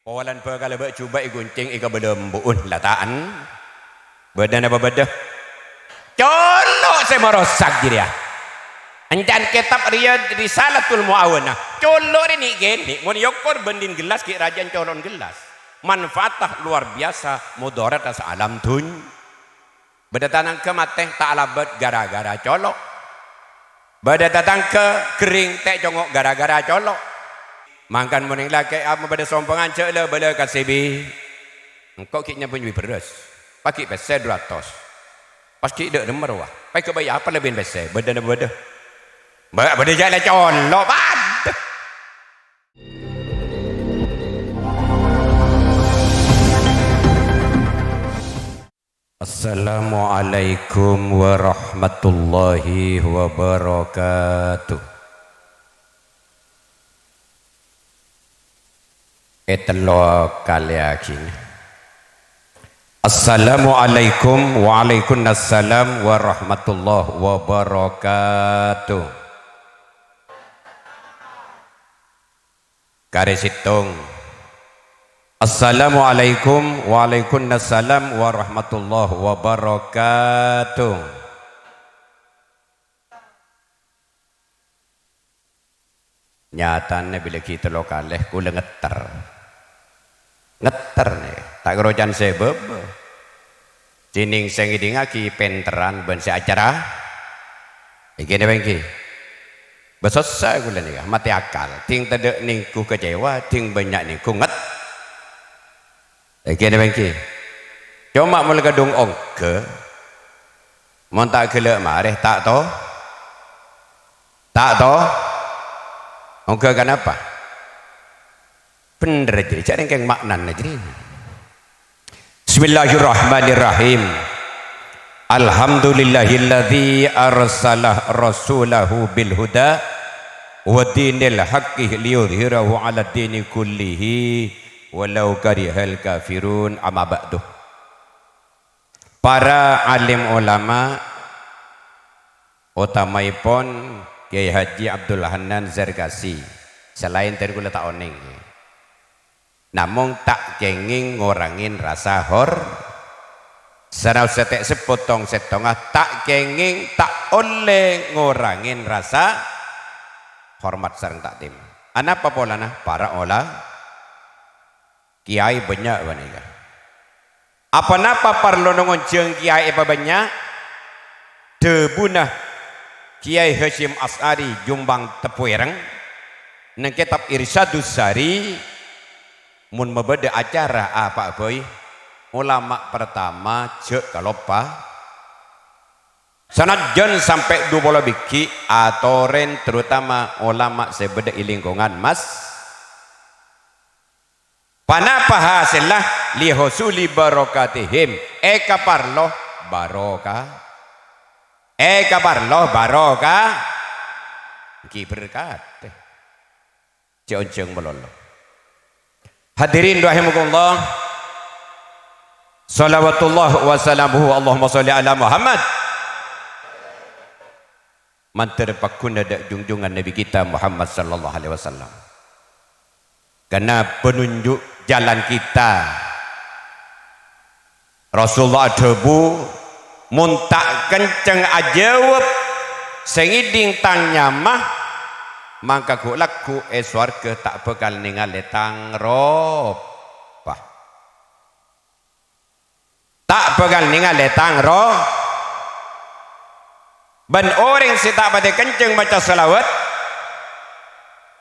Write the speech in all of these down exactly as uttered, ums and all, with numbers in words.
Polana bhâkalla bâ'-jhubâ' ègoncèng èkabâlâmbu'un, la ta'an. Bâdâ napa bâdâ? Colo' sè marosak jârèya. Ènca'na kètab rèya Risalatul Mu'awanah. Colo' rè nè'-kènè', mon èokor bhândhin gellas ghi' rajâna colo'na gellas. Manfaatta luar biasa, mudharatta saalam dhunnya. Bâdâ tatangghâ matè ta' alabât ghârâ-ghârâ colo'. Bâdâ tatangghâ ghering ta' congo' ghârâ-ghârâ colo'. Mangkana mon èng lakè' ama bâdâ sompangan jhâ' la-bâlâ ka sè bi'. Engko' ghi' nyambi bherrâs. Pas ghi' pèssè du ratos. Pas ghi' dâ' remma rowa. Pas èghâbây apa la bân pèssè? Bâdâ napa bâdâ? Bâ-, bâdâ jhâ' la colo', padâ. Assalamualaikum warahmatullahi wabarakatuh. Ètello kalèyaghina. Assalamualaikum, waalaikumsalam warahmatullahi wabarakatuh. Karè sèttong. Assalamualaikum, waalaikumsalam warahmatullahi wabarakatuh. Nyatana bilâ ghi' tello kalè, kaulâ ngetter. Ngetter nè, ta' kèra can sè bâbâ. Dhinèng sè ngèdingngaghi pènterran bân sè acara. Èngghi napa èngghi? Bâ sossa kaulâ nèka, matè akal. Dhing tadâ' nèngghu kecewa, dhing bânnya' nèngghu nget-, èngghi napa èngghi? Coma mon la kadhung ongghâ, mon ta' ghellâ' marè, ta' to-, ta' to-, ongghâ kanapa? Bhendher jârèya, jhâ' rèng-kèng ma'nana jârèya. Bismillahirrahmanirrahim. Alhamdulillahilladzi arsala rasulahu bil huda wa dinil haqqi liyudhhirahu 'ala dini kullihi walau karihal kafirun. Amma ba'du. Para alim ulama, otamaèpon Kyai Haji Abdul Hannan Zarkasi, sè laèn dhân kaulâ ta' onèng. Namong ta' kèngèng ngorangè rasa hor-, sanaossa ta' seppot tong-sèttonga, ta' kèngèng ta' ollè ngorangè rasa hormat sareng ta'dhim. Anapa polana? Para ola-, Kèyaè bânnya' panèka. Apa-napa parlo ngonjhâng kèyaè èpabânnya'? Dhâbuna Kèyaè Hasyim Asy'ari Jombang Tepoèrèng neng kètab Irsyadus Sari, "Mon mabâdâ acara apa'a bhâi, olama' partama jhâ' kaloppa." Sanajjhân sampè' dupolo bigghi' atorèn, terutama olama' sè bâdâ è lingkongan mas-, Ponapa hasèlla? Li husuli barokatihim, èkaparlo barokah. Èkaparlo barokah. Èngghi berkadhâ. Jhâ' onjhâng malolo. Hadirin rahimakumullah. Shalawatullah wa salamuhu, Allahumma shalli ala Muhammad. Mandhâr pagghuna dâ' junjungan Nabi kita Muhammad sallallahu alaihi wasallam. Karena penunjuk jalan kita. Rasulullah adhâbu, "Mon ta' kenceng ajâwâb sè ngèdhing tang nyama, mangka ghu'-lagghu' è sowarghâ ta' bhâkal nèngalè tang roppa." Ta' bhâkal nèngalè tang ro-, bân orèng sè ta' patè kenceng maca shalawat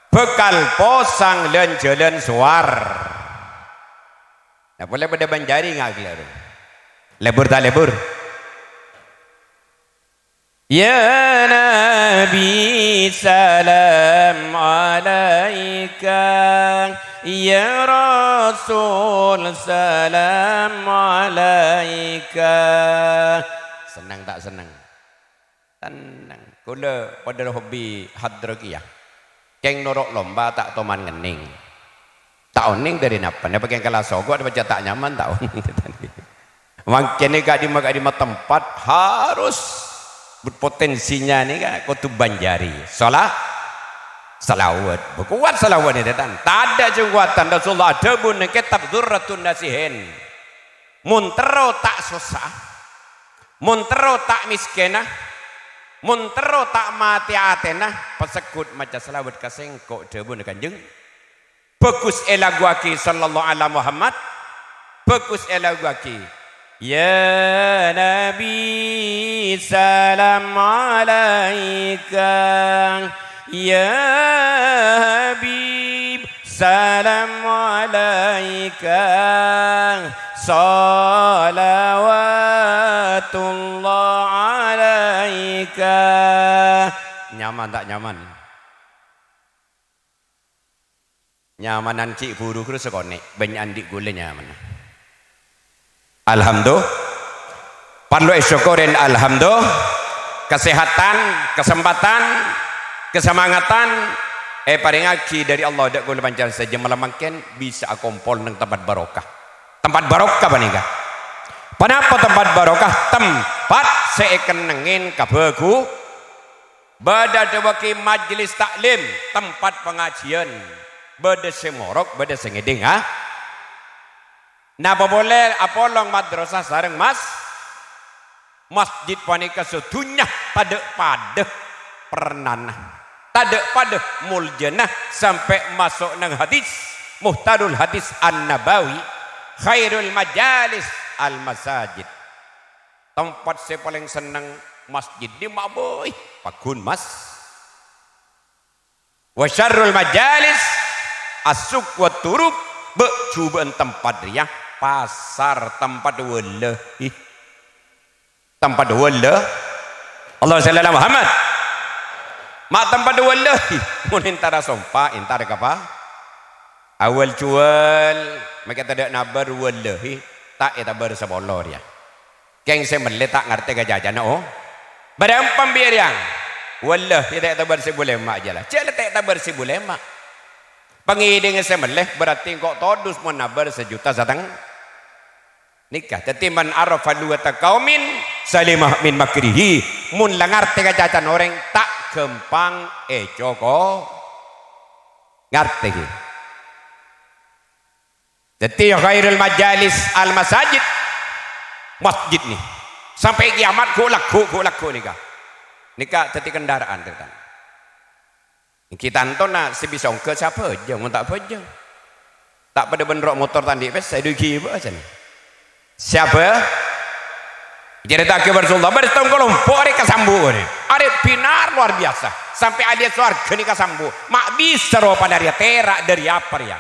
bhâkal posang lan-jhâlân sowar. Nah, polè padâ bân jârèya ngaghâlâ. Lebur ta' lebur? Ya Nabi, salam alaika. Ya Rasul, salam alaika. Senneng ta' senneng? Senneng. Kaulâ padâ hobi hadroh kèya. Kèng noro' lomba ta' toman ngennèng. Ta' onèng dâri napa, napa kèng kala sogo' napa jhâ' ta' nyaman, ta' onèng. Mangkèn è ka'dimma-ka'dimma tempat harus potensinya nèka kodhu bân jârèya. Shola-, Salawat. Kowat salawat nèka, tan. Tadâ' jhâ' kowatan. Rasulullah adhâbu neng kètab Durratun Nasihin. Mon terro ta' sossa, mon terro ta' mèskènna, mon terro ta' matè atèna, pasegghut maca salawat ka sèngko', dhâbuna Kanjeng. Bhâghus èlaguwaghi sallallahu ala Muhammad, bhâghus èlaguwaghi. Ya Nabi, salam alaika. Ya Habib, salam alaika. Salawatullah alaika. Nyaman ta' nyaman? Nyamanan ghi' bhuru ghuru sakonè', bânnya'an dhi' ghulâ nyamana. Alhamdulillah. Parlo èsokkorè, alhamdulillah. Kasèhatan, kasempatan, kasamangatan èparèngaghi dâri Allah dâ' ghulâ panjhennengngan sadhâjâ malem mangkèn bisa akompol neng tempat barokah. Tempat barokah panèka. Ponapa tempat barokah? Tempat sè èkennengngè kabhâghu-, Bâdâ adhâbuwaghi majlis ta'lim, tempat pangajiyân. Bâdâ sè morok, bâdâ sè ngèdhing, ha? Napa polè apolong madrasah sareng mas-, masjid panèka sadhunnya tadâ' padâ pernana, tadâ' padâ moljâna sampè' maso' neng hadis, Muhtarul Hadis An-Nabawi, "Khairul majalis al-masajid." Tempat sè palèng senneng masjid, dimma bhâi, paggun, Mas. "Wa syarrul majalis as-suq wa turuk," bâ', jhubâ'ân tempat rèya pasar, tempat wâlâhi. Tempat wâlâ-, Allahumma shalli ala Muhammad. Ma' tempat wâlâhi, mon èntara sompa, èntara ka pa-, awwâl juwâl, makè tadâ' nabâr wâlâhi, ta' ètabâr sapolo rèya. Kèng sè mellè ta' ngartè ka cacana, oh. Bârâmpa bi' rèya? Wâlâhi ta' ètabâr sèbu lèma' jâ la. Jâ la ta' ètabâr sèbu lèma'. Pangèdhingngè sè mellè, berarti engko' todus mon nabâr sajuta sateng-, nèka. Dhâddhi, "Man arafa lughata qaumin salima min makrihi." Mon la ngartè ka cacana orèng, ta' ghâmpang ècoko-, ngartè, ghi. Dhâddhi, khairul majalis al-masajid, masjid nè. Sampè' kiyamat, ghu'-lagghu', ghu'-lagghu' nèka. Nèka dhâddhi kendaraan, tarètan. Ènggi tantona sè bisa ongghâ sè abhâjâng, mon ta' abhâjâng. Ta' padâ bân ro' motor ta' andi' pèssè, dhu ghibâ, jân. Sè abhâ-, ècarèta'aghi Rasulullah, bâdâ sèttong kalompo' arè kasambu' arè. Arè binar lowar biyasa. Sampè' ahli sowarghâ nèka kasambu'. Ma' bisa ropana rèya, tèra' dâri apa rèya?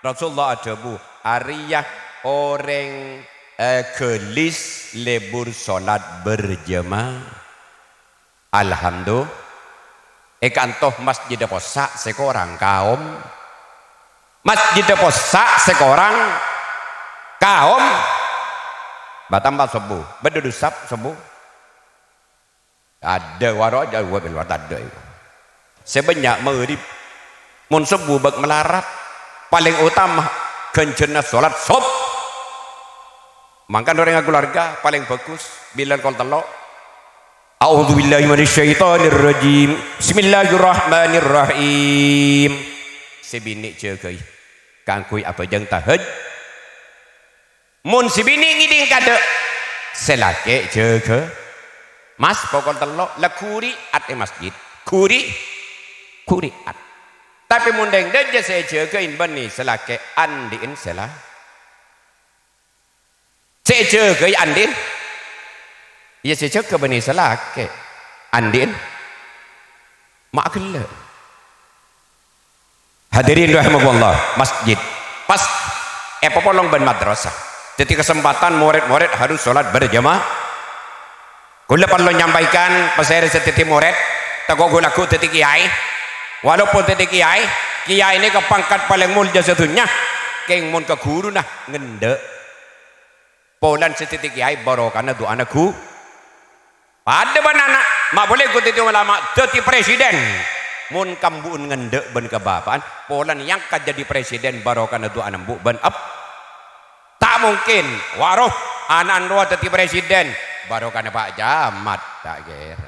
Rasulullah adhâbu, "Arèya orèng, eh, ghâlis lebur solat berjamaah." Alhamdulillah. È ka'anto masjiddhâ possa' sè korang, kaom. Masjiddhâ possa' sè korang, kaom. Bâ' tamba sobbhu. Bâdâ dusap sobbhu. Tadâ' waro' aja, wa' bel wa' tadâ' iku. Sè bânnya' maghrib. Mon sobbhu bâk malarat. Palèng otama ghânjhârna solat sob-, Mangkana orèng akalowarga palèng bhâghus bilâ kol tello'. A'udzubillahi minasyaitonirrajim. Bismillahirrahmanirrahim. Sè binè' jâgâi kaangghuy abhâjâng tahaj-, Mon sè binè' ngèdhing kadâ', sè lakè' jâgâ. Mas, pokol tello', la ghuri'at è masjid. Ghuri-, ghuri'at. Tapè mon dhâng dâjâ sè èjâgâi bânnè sè lakè', andi'en sè la-, Sè èjâgâi andi'en. Iyâ, sè jâgâ bânnè sè lakè'. Andi'en. Ma' ghellâ'. Hadirin rahimakumullah, masjid pas èpapolong bân madrasah. Dhâddhi, kasempatan morèd-morèd harus sholat berjamaah. Kaulâ parlo nyampaikan, pasèra sè dhâddhi morèd, tako' ghu-, lagghu' dhâddhi kèyaè. Walaupun dhâddhi kèyaè, kèyaè nèka pangkat palèng molja sadhunnya, kèng mon ka ghuruna ngendâ'. Polana sè dhâddhi kèyaè barokana du'ana ghu-, padâ bân ana', ma' polè ghu-, dhâddhi ulama, dhâddhi presiden. Mon ka embu'en ngendâ' bân kabapa'an, polana èangkat dhâddhi presiden barokana du'ana embu' bân ep-, ta' mungkin. Waroh, ana'na rowa dhâddhi presiden, barokana Pak Camat, ta' kèra.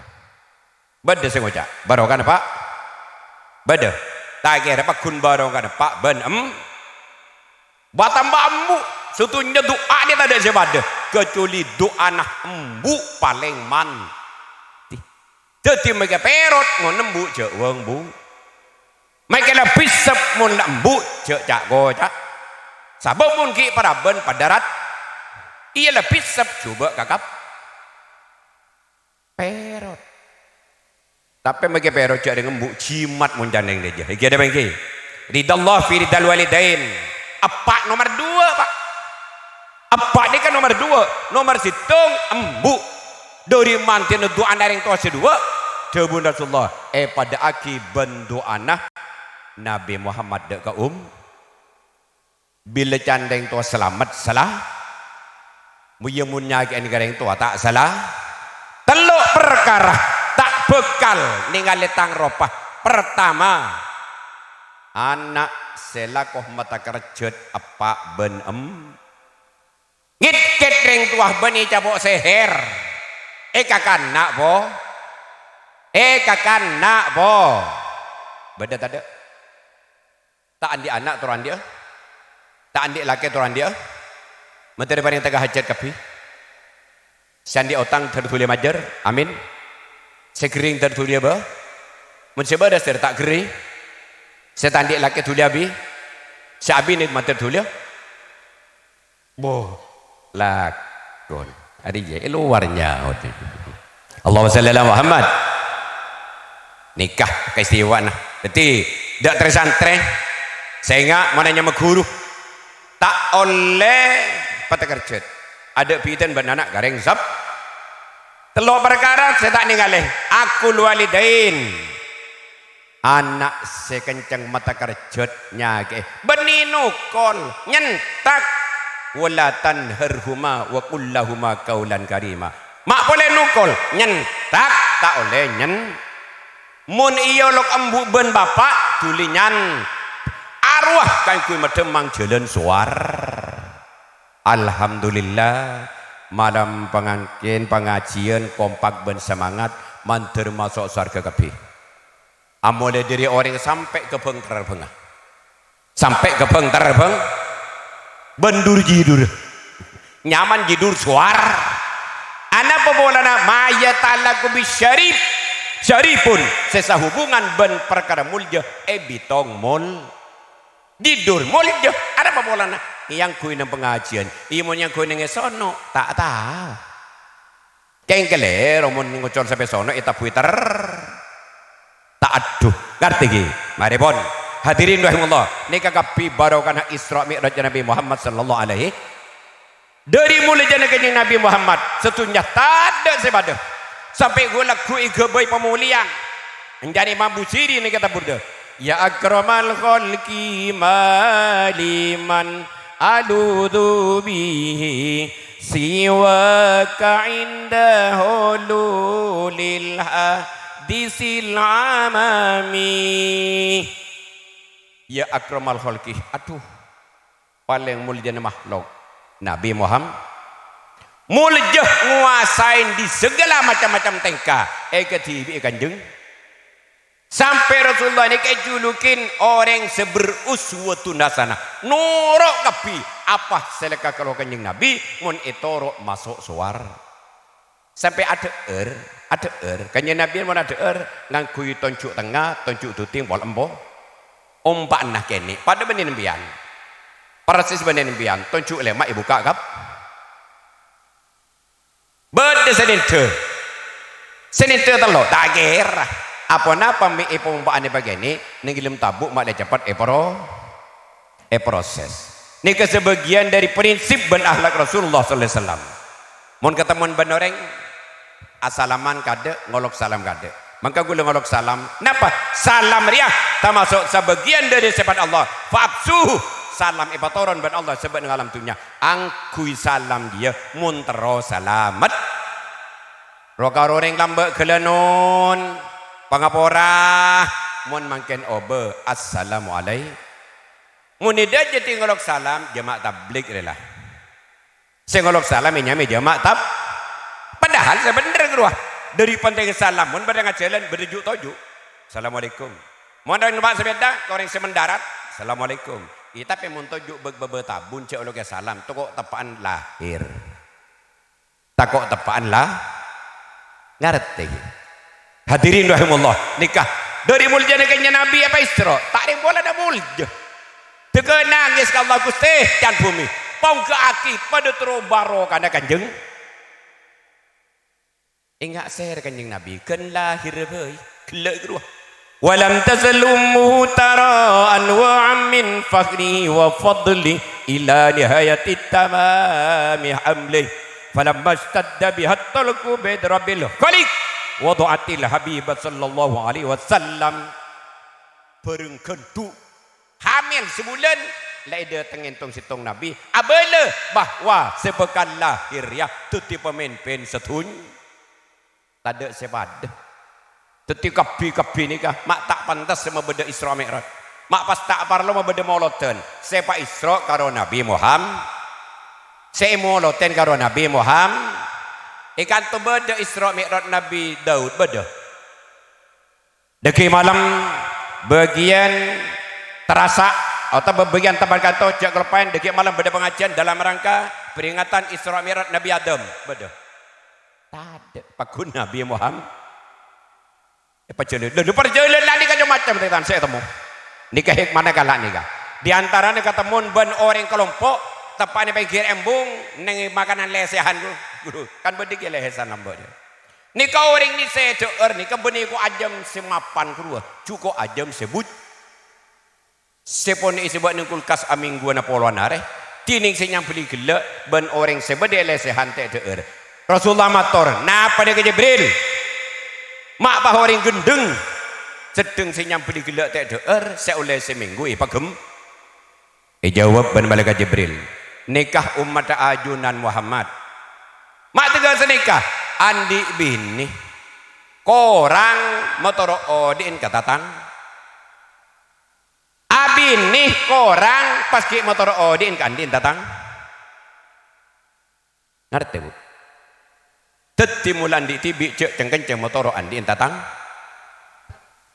Bâdâ sè ngoca', "Barokana, Pak." Bâdâ. Ta' kèra paggun bârâmma eppa' bân em-, batamba embu'. Sadhâjâ du'â nè tadâ' sè padâ, kacuali du'âna embu' palèng mandhi. Dhâddhi makè pèrot mon embu' jhâ' wâng-bung. Makè la bissep mon la embu' jhâ' ca'-koca'. Sabâb mon ghi' parabân padâ rat, iyâ la bissep jhubâ' kakap. Pèrot. Tapè makè pèrot jhâ' rèng embu' jimat mon can rèng dhâjâ. Èngghi adâ' bângkè. Ridallah fi ridal walidain. Eppa' nomer duwâ', Pa'. Eppa' nèka nomer duwâ'. Nomer sèttong embu'. Dhâri mandhina du'âna rèng towa sè duwâ'. Dhâbuna Rasulullah, èpadâ'âghi bân du'âna Nabbhi Muhammad dâ' ka um-, Bilâ can rèng towa salamet, sala-, moyâ mon nyakè'è ka rèng towa, ta' sala-, tello' parkara ta' bhâkal nèngalè tang ropa. Partama, ana' sè lako mata kerjhât eppa' bân em-, ngèt-kèt rèng towa bânnè capo' sèhèr. Èkakanna', po? Èkakanna', po? Bâdâ tadâ'? Ta' andi' ana' tor andi'â? Ta' andi' lakè tor andi'â? Mandhâr parèng tèka hajhât kabbhi. Sè andi' otang dhâr dhuliyâ majâr, amin. Sè ghering dhâr dhuliyâ bâ-, mon sè bârâs dhâr ta' ghering. Sè ta' andi' lakè dhuliyâ abi. Sè abinè mandhâr dhuliyâ. Bo, lakon. Arèya è lowar nyaot. Allahumma shalli ala Muhammad. Nèka kaistimewaanna. Dhâddhi, dâ' trè-santrè, sènga' mon nyama ghuru. Ta' ollè pata kerjhât. Adâ' bhidhân bân ana' karèng sab-, tello' parkara sè ta' nèngalè. Aqul walidain. Ana' sè kenceng mata kerjhât nyakè'è, bânnè nokol, nyentak. "Wa la tanharhuma wa qul lahuma qaulan karima." Ma' polè nokol, nyentak, ta' ollè nyen-, mon èolok embu' bân bapa', dhuli nyan-, arowa kaangghuy maddhemmang jhâlân sowar. Alhamdulillah, malam pangangkèn pangajiyân kompak bân semangat, mandhâr maso' sowarghâ kabbhi. Amolè dhâri orèng sampè' ka bhâng-terbhângnga. Sampè' ka bhâng-terbhâng-, bân dur-jidurrâ. Nyaman jidur sowar. Anapa polana? Ma yata'allaqu bisyarif, syarifun, sè sahubungan bân parkara molja è bitong mol-, jidur molja. Anapa polana? Èangghuy neng pangajiyân. Iyâ, mon èangghuy neng èsono', ta' tao. Kèng kalèro mon ngocol sampè' sono' ètabbhuwi ter-, ta' addu. Ngartè, ghi? Marè, pon. Hadirin rahimakumullah, nèka kabbhi barokahna Isra Mi'rajna Nabbhi Muhammad sallallahu alaihi. Dhâri molajâna Kanjeng Nabbhi Muhammad, sadhunnya tadâ' sè padâ. Sampè' ghu-lagghu èghâbây pamolèyan. Èncan Imam Busiri nèka ta' burdâ. Ya akramal khalqi ma liman aludzu bihi siwaka inda hululil hadisil amami. Ya akramal khalqi, adhu, palèng moljâna makhlok, Nabbhi Muhammad. Molja ngowasaè dâri saghâlâ macem-macem tèngka èkadhibi'i Kanjeng. Sampè' Rasulullah nèka èjhulukin orèng sè beruswatun hasanah. Noro' kabbhi apa sè èkalako Kanjeng Nabbhi, mon ètoro' maso' sowar. Sampè' adhâ'âr, adhâ'âr. Kanjeng Nabbhi mon adhâ'âr, ngangghuy tonju' tengnga, tonju' dhuteng, pol empo. Ompa'na kènè', padâ bânnè sampèyan. Persis bânnè sampèyan, tonju' lèma' èbukka' kap-, Bâdâ sè nèndhâ. Sè nèndhâ tello', ta' kèra. Aponapa mè' èpoompa'anè pakènè', neng è dâlem tabu' ma' lè cepet èpro-, èproses. Nèka sabâgiyân dâri prinsip bân akhlak Rasulullah sallallahu alaihi wasallam. Mon katemmowan bân orèng, asalaman kadâ', ngolok salam kadâ'. Mangka ghulâ ngolok salam. Napa? Salam rèya tamaso' sabâgiyân dâri sèpat Allah. Fa'afsuhu. Salam èpatoron bân Allah sabâ' neng alam dhunnya. Angghuy salam jiyâ mon terro salamet. Ro-karo orèng lambâ' ghâlânon, pangapora, mon mangkèn obâ, "Assalamualaikum." Mon è dâjâ tè ngolok salam, jamaah tablig rèya la. Sè ngolok salam ènyamaè jamaah tab-, padahal sabhendherra ghâruwa. Dâri pentingnga salam, mon bâdâ ngajhâlân, bâdâ ju'-toju'. "Assalamualaikum." Mon orèng numpa' sapèda, ka orèng sè mendarat, "Assalamualaikum." Iyâ, tapè mon toju' bâk-bâbâ tabun, jhâ' lo' kè salam, tako' teppa'an lahèr. Tako' teppa'an la-, ngartè. Hadirin rahimakumullah, nèka dhâri moljâna Kanjeng Nabi apa Isra'? Ta' rèng polana moljâ. Dhâgghâ nangès ka Allah, "Ghustè, can bhumè, pongghâ'aghi padâ terro barokana Kanjeng." Enga' sèra Kanjeng Nabi, ghân lahèrra bhâi, ghellâ' ghâruwa. "Wa lam tazal ummuhu tara'an wa min fakhrihi wa fadlihi ila nihayati tamami hamlihi. Falamma ishtadda biha talqu bi idrabil khaliq, wada'atil habiba sallallahu alaihi wasallam." Bhâreng ghândhu', hamil sabulân, la èdâtengngè tong-sèttong Nabi, abâlâ bahwa sè bhâkal lahèr rèya dhâddhi pamimpin sadhunnya. Tadâ' sè padâ. Dhâddhi kabbhi-kabbhi nèka ma' ta' pantes mabâdâ Isra' Mi'raj. Ma' pas ta' parlo mabâdâ molodhân. Sè èpaisra' karo Nabi Muham-, sè èmolodhân karo Nabi Muham-, è kanto bâdâ Isra' Mi'raj Nabi Daud, bâdâ. Dhâggi' malem bâgiyân terasa otabâ bâgiyân tempat kanto jhâ' kaloppaèn, dhâggi' malem bâdâ pangajiyân dalam rangka peringatan Isra' Mi'raj Nabi Adam, bâdâ. Tadâ', paggun Nabi Muhammad. Èpajhâlân. Lha, lha, parjhâlân la nèka macem-macem, tan-tarètan sè ètemmo. Nèka hikmana kala' nèka. Di antarana katemmon bân orèng kalompo', teppa'na pèngghir embung, neng makanan lèsèhan, ghu. Ghu, kan bâdâ ghi' lèsèhan lambâ'. Nèka orèng nè sè dhâ'âr nèka bânnè ko' ajâm sè mapan, ghu, jhuko' ajâm sè buj-, sè pon èsèbâ' neng kulkas amèngguwân polowan arè, dhinèng sè nyambelli ghellâ' bân orèng sè bâdâ è lèsèhan ta' dhâ'âr. Rasulullah mator, "Napa nèka Jibril? Ma' pas orèng ghendheng, seddheng sè nyambelli ghellâ' ta' dhâ'âr, sè ollè sèmènggu èpaghem-." Èjâwâb bân Malaèkat Jibril, "Nèka ommaddhâ ajunan Muhammad. Ma' tèghâ sanèka, andi' binè, korang matoro' odi'in ka tatang." Abinè korang pas ghi' matoro' odi'in ka andi'in tatang. Ngartè, Bu? Dhâddhi mola andi' dhibi' jhâ' ceng-kenceng matoro' andi'in tatang.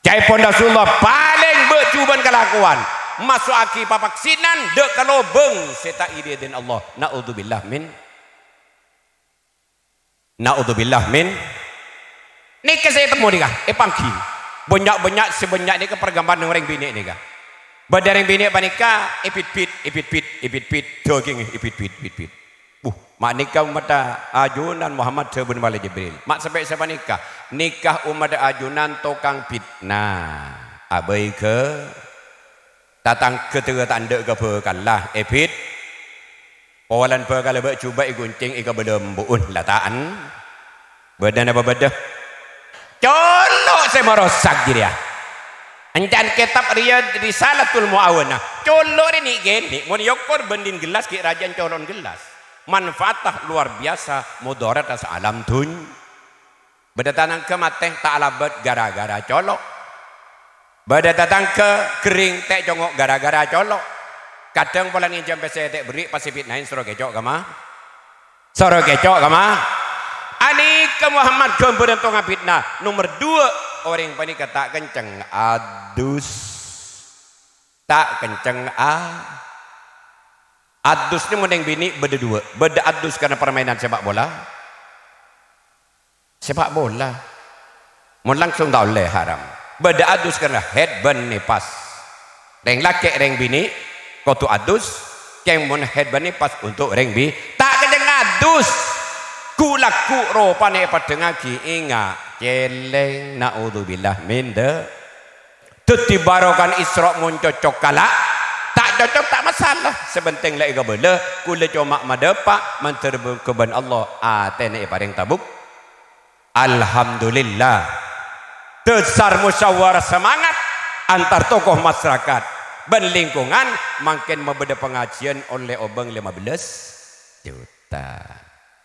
Ca'èpon Rasulullah palèng bâ' jhubân kalakowan, maso'aghi papaksinan dâ' ka lobâng sè ta' èdhidhin Allah. Na'udzubillah min Na'udzubillah min. Nèka sè ètemmo nèka, èpangghi. Bânnya'-bânnya' sè bânnya' nèka pargâmpana orèng binè' nèka. Bâdâ orèng binè' panèka èbit-bit, èbit-bit, èbit-bit, dhâghing èbit-bit, bit-bit. Buh, ma' nèka ommaddhâ ajunan Muhammad dhâbuna Malaèkat Jibril. Ma' sampè' sapanèka, nèka ommaddhâ ajunan tokang fitnah. Abâi ghâ-, tatangghâ tèghâ ta' endâ' kabhâkalla, èbit. Polana bhâkalla bâ' jhubâ' ègoncèng èkabâlâmbu'un, la ta'an. Bâdâna apa bâdâ? Colo' sè marosak jârèya. Èncana kètab Riyad Risalatul Mu'awanah. Colo' rè nè'-kènè', mon èokor bhândhin gellas ghi' rajâna colo'na gellas. Manfaatta lowar biyasa, modharatta saalam dhunnya. Bâdâ tatangghâ matè ta' alabât ghârâ-ghârâ colo'. Bâdâ tatangghâ ghering ta' congo' ghârâ-ghârâ colo'. Kadhâng polana ngènjhâm pèssè ta' berri' pas èfitnaè soro kèco' ka ma-, soro kèco' ka ma-. Anèka Muhammad ghâmbhârân tokang fitnah. Nomer duwâ', orèng panèka ta' kenceng adus. Ta' kenceng a-, adus nè mon rèng binè' bâdâ duwâ'. Bâdâ adus karna permainan sepak bola. Sepak bola. Mon langsung ta' ollè, haram. Bâdâ adus karna haid bân nifas. Rèng lakè' rèng binè' kodhu adus, kèng mon haid bân nifas untuk rèng bi-, ta' kècèng adus. Ghu-lagghu' ropana èpaddhângaghi, enga', cèlèng, naudzubillah min dza-, Dhâddhi barokana Isra' mon cocok kala', ta' cocok ta' masalah, sè pentèng la èkabâlâ, kaulâ coma madhâpa', mandhâr bân Allah, atèna èparèng tabuk. Alhamdulillah. Dhâsar musyawarah semangat antar tokoh masyarakat bân lingkungan, mangkèn mabâdâ pangajiyân ollè obâng lèma bellâs juta.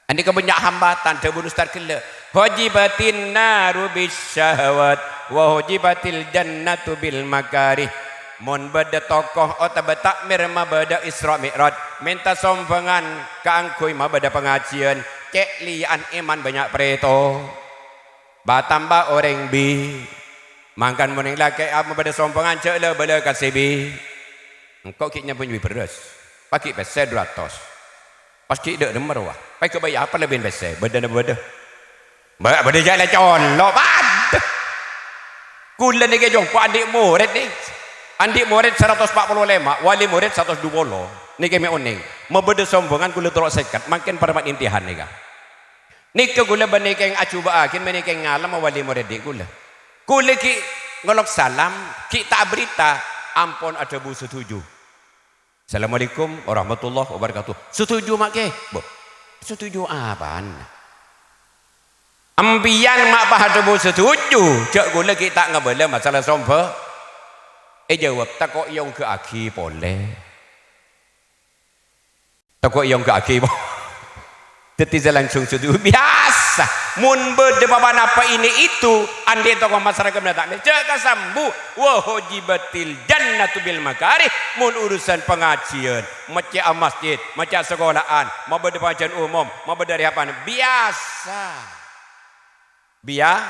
Andika bânnya' hambatan, dhâbuna Ustad ghellâ', "Hujibatin naru bisyahawat, wa hujibatil jannatu bil makarih." Mon bâdâ tokoh otabâ takmir mabâdâ Isra' Mi'raj, mènta sombhângan kaangghuy mabâdâ pangajiyân, cè' lèya'an èman bânnya' prèto. Batamba orèng bi-, Mangkana mon lakè' apa bâdâ sombhângan, jhâ' la-bâlâ ka sè bi-, engko' ghi' nyambi bherrâs. Paghi' pèssè du ratos. Pas ghi' dâ' remma rowa. Pas ghâbây apa lebbi pèssè? Bâdâna bâdâ. Bâ-, bâdâ jhâ' la colo', padâ. Kaulâ nèkè jhungko' andi' morèd nè. Andi' morèd saratos pa' polo lèma', wali morèd saratos du polo. Nèkè mè' onèng. Mabâdâ sombhângan kaulâ toro' sèket, mangkèn paraman intihan nèka. Nèka kaulâ bânnè kèng ajhubâ'âghi, bânnè kèng ngalem wali morèd dhi' kaulâ. Kaulâ ghi' ngolok salam, ghi' ta' aberita, ampon adhâbu setuju. "Assalamualaikum warahmatullahi wabarakatuh." "Setuju, Ma' Kè." "Bâh, setuju apana? Empèyan ma' pas adhâbu setuju, jhâ' kaulâ ghi' ta' ngabâlâ masalah sombhâ." Èjâwâb, "Tako' èyongghâ'âghi polè." Tako' èyongghâ'âghi, po. Dhâddhi sè langsung setuju. Biyasa. Mon bâdâ pa-ponapa ini itu, andi' toko masyarakat bâdâ ta' andi'. Jhâ' kasambu. Wa hujibatil jannatu bil makarih. Mon urusan pangajiân, maca' masjid, maca' sakola'an, mabâdâ pangajiân umum, mabâdâ rèhâbân. Biyasa. Biya-,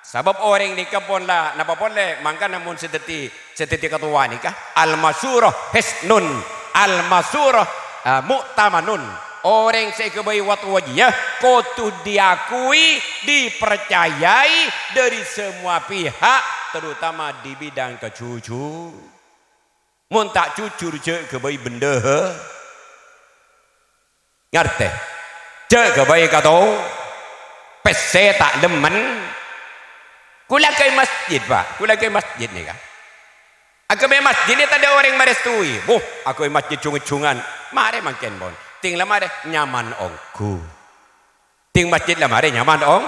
sabâb orèng nèka pon la napa polè, mangkana mon sè dhâddhi, sè dhâddhi katowa nèka, al-masyurah hisnun, al-masyurah, eh, mu'tamanun. Orèng sè èghâbây wa-, wajiyah kodhu diakui, dipercayai dari semua pihak, terutama di bidang kejujur. Mon ta' jujur, jhâ' ghâbây bendahar. Ngartè? Jhâ' ghâbây kato, pèssè ta' lemmen. Kaulâ aghâbây masjid, Pa'. Kaulâ aghâbây masjid nèka. Aghâbây masjid nè tadâ' orèng marèstowè. Wuh, aghâbây masjid jhung-jhungan. Marè mangkèn, pon. Tèng la marè nyaman ongghu. Tèng masjid la marè nyaman, ong.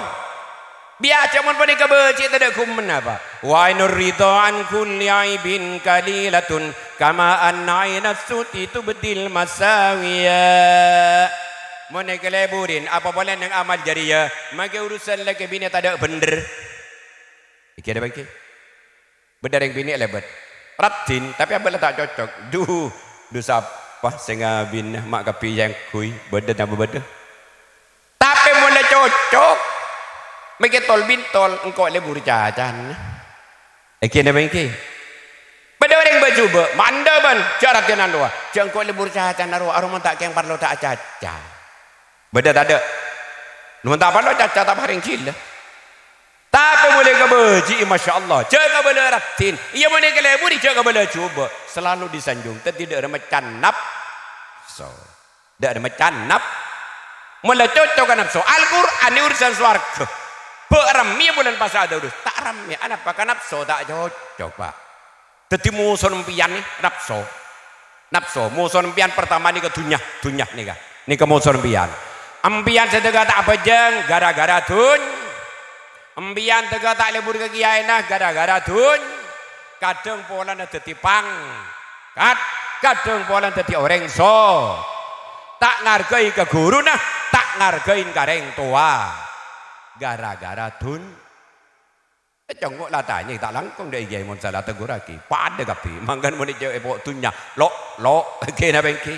Biyasa mon panèka bâji' tadâ' ghummanna, Pa'. Wa ainur ridha an kulli aibin qalilatun, kama anna ainas suti tubdil masawiya. Mon èkalebbhurin, apa polè neng amal jariyah, makè urusan lakè binè tadâ' bhendher. Èkè adâ' bângkè. Bâdâ rèng binè' lèbât. Raddhin, tapè abâ' la ta' cocok. Duh, duh sapa sè ngabinâ ma' kabbhi èyangghuy? Bâdâ napa bâdâ? Tapè mon la cocok, makè tol-bintol, engko' lebur cacana. Èngghi napa èngghi? Bâdâ orèng bâ-jhubâ', mandhâ bân, jhâ' raddhinan rowa. Jhâ' engko' lebur cacana rowa, arowa mon ta' kèng parlo ta' acaca. Bâdâ tadâ'? Mon ta' parlo caca ta' parèng ghilâ. Tapè mon èkabâji'i, masyaallah, jhâ' kabâlâ raddhin. Iyâ, mon èkaleburi, jhâ' kabâlâ jhubâ'. Selalu disanjung, dhâddhi dâ' remma can napso. Dâ' remma can nap-, mon la cocok ka napso. Al-Qur'an nè urusan sowarghâ. Bâ' rammèya bulân pasa adâ' urus. Ta' rammè, anapa? Ka napso ta' cocok, Pa'. Dhâddhi moso empèyan nè napso. Napso, moso empèyan partama nèka dhunnya, dhunnya nèka. Nèka moso empèyan. Empèyan sè dhâgâ ta' abhâjâng ghârâ-ghârâ dhun-, empèyan dhâgâ ta' lebur ka kèyaèna ghârâ-ghârâ dhun-, kadhâng polana dhâddhi pang-, kad-, kadhâng polana dhâddhi orèng so-, ta' ngargai ka ghuruna, ta' ngargai ka rèng towa. Ghârâ-ghârâ dhun-, Ècongngo' la tanya, ta' langkong dâ' kèyaè mon sala tegghurraghi. Padâ kabbhi, mangkana mon èjhâ' èpo' dhunnya, lo'-lo', èngghi napa èngghi?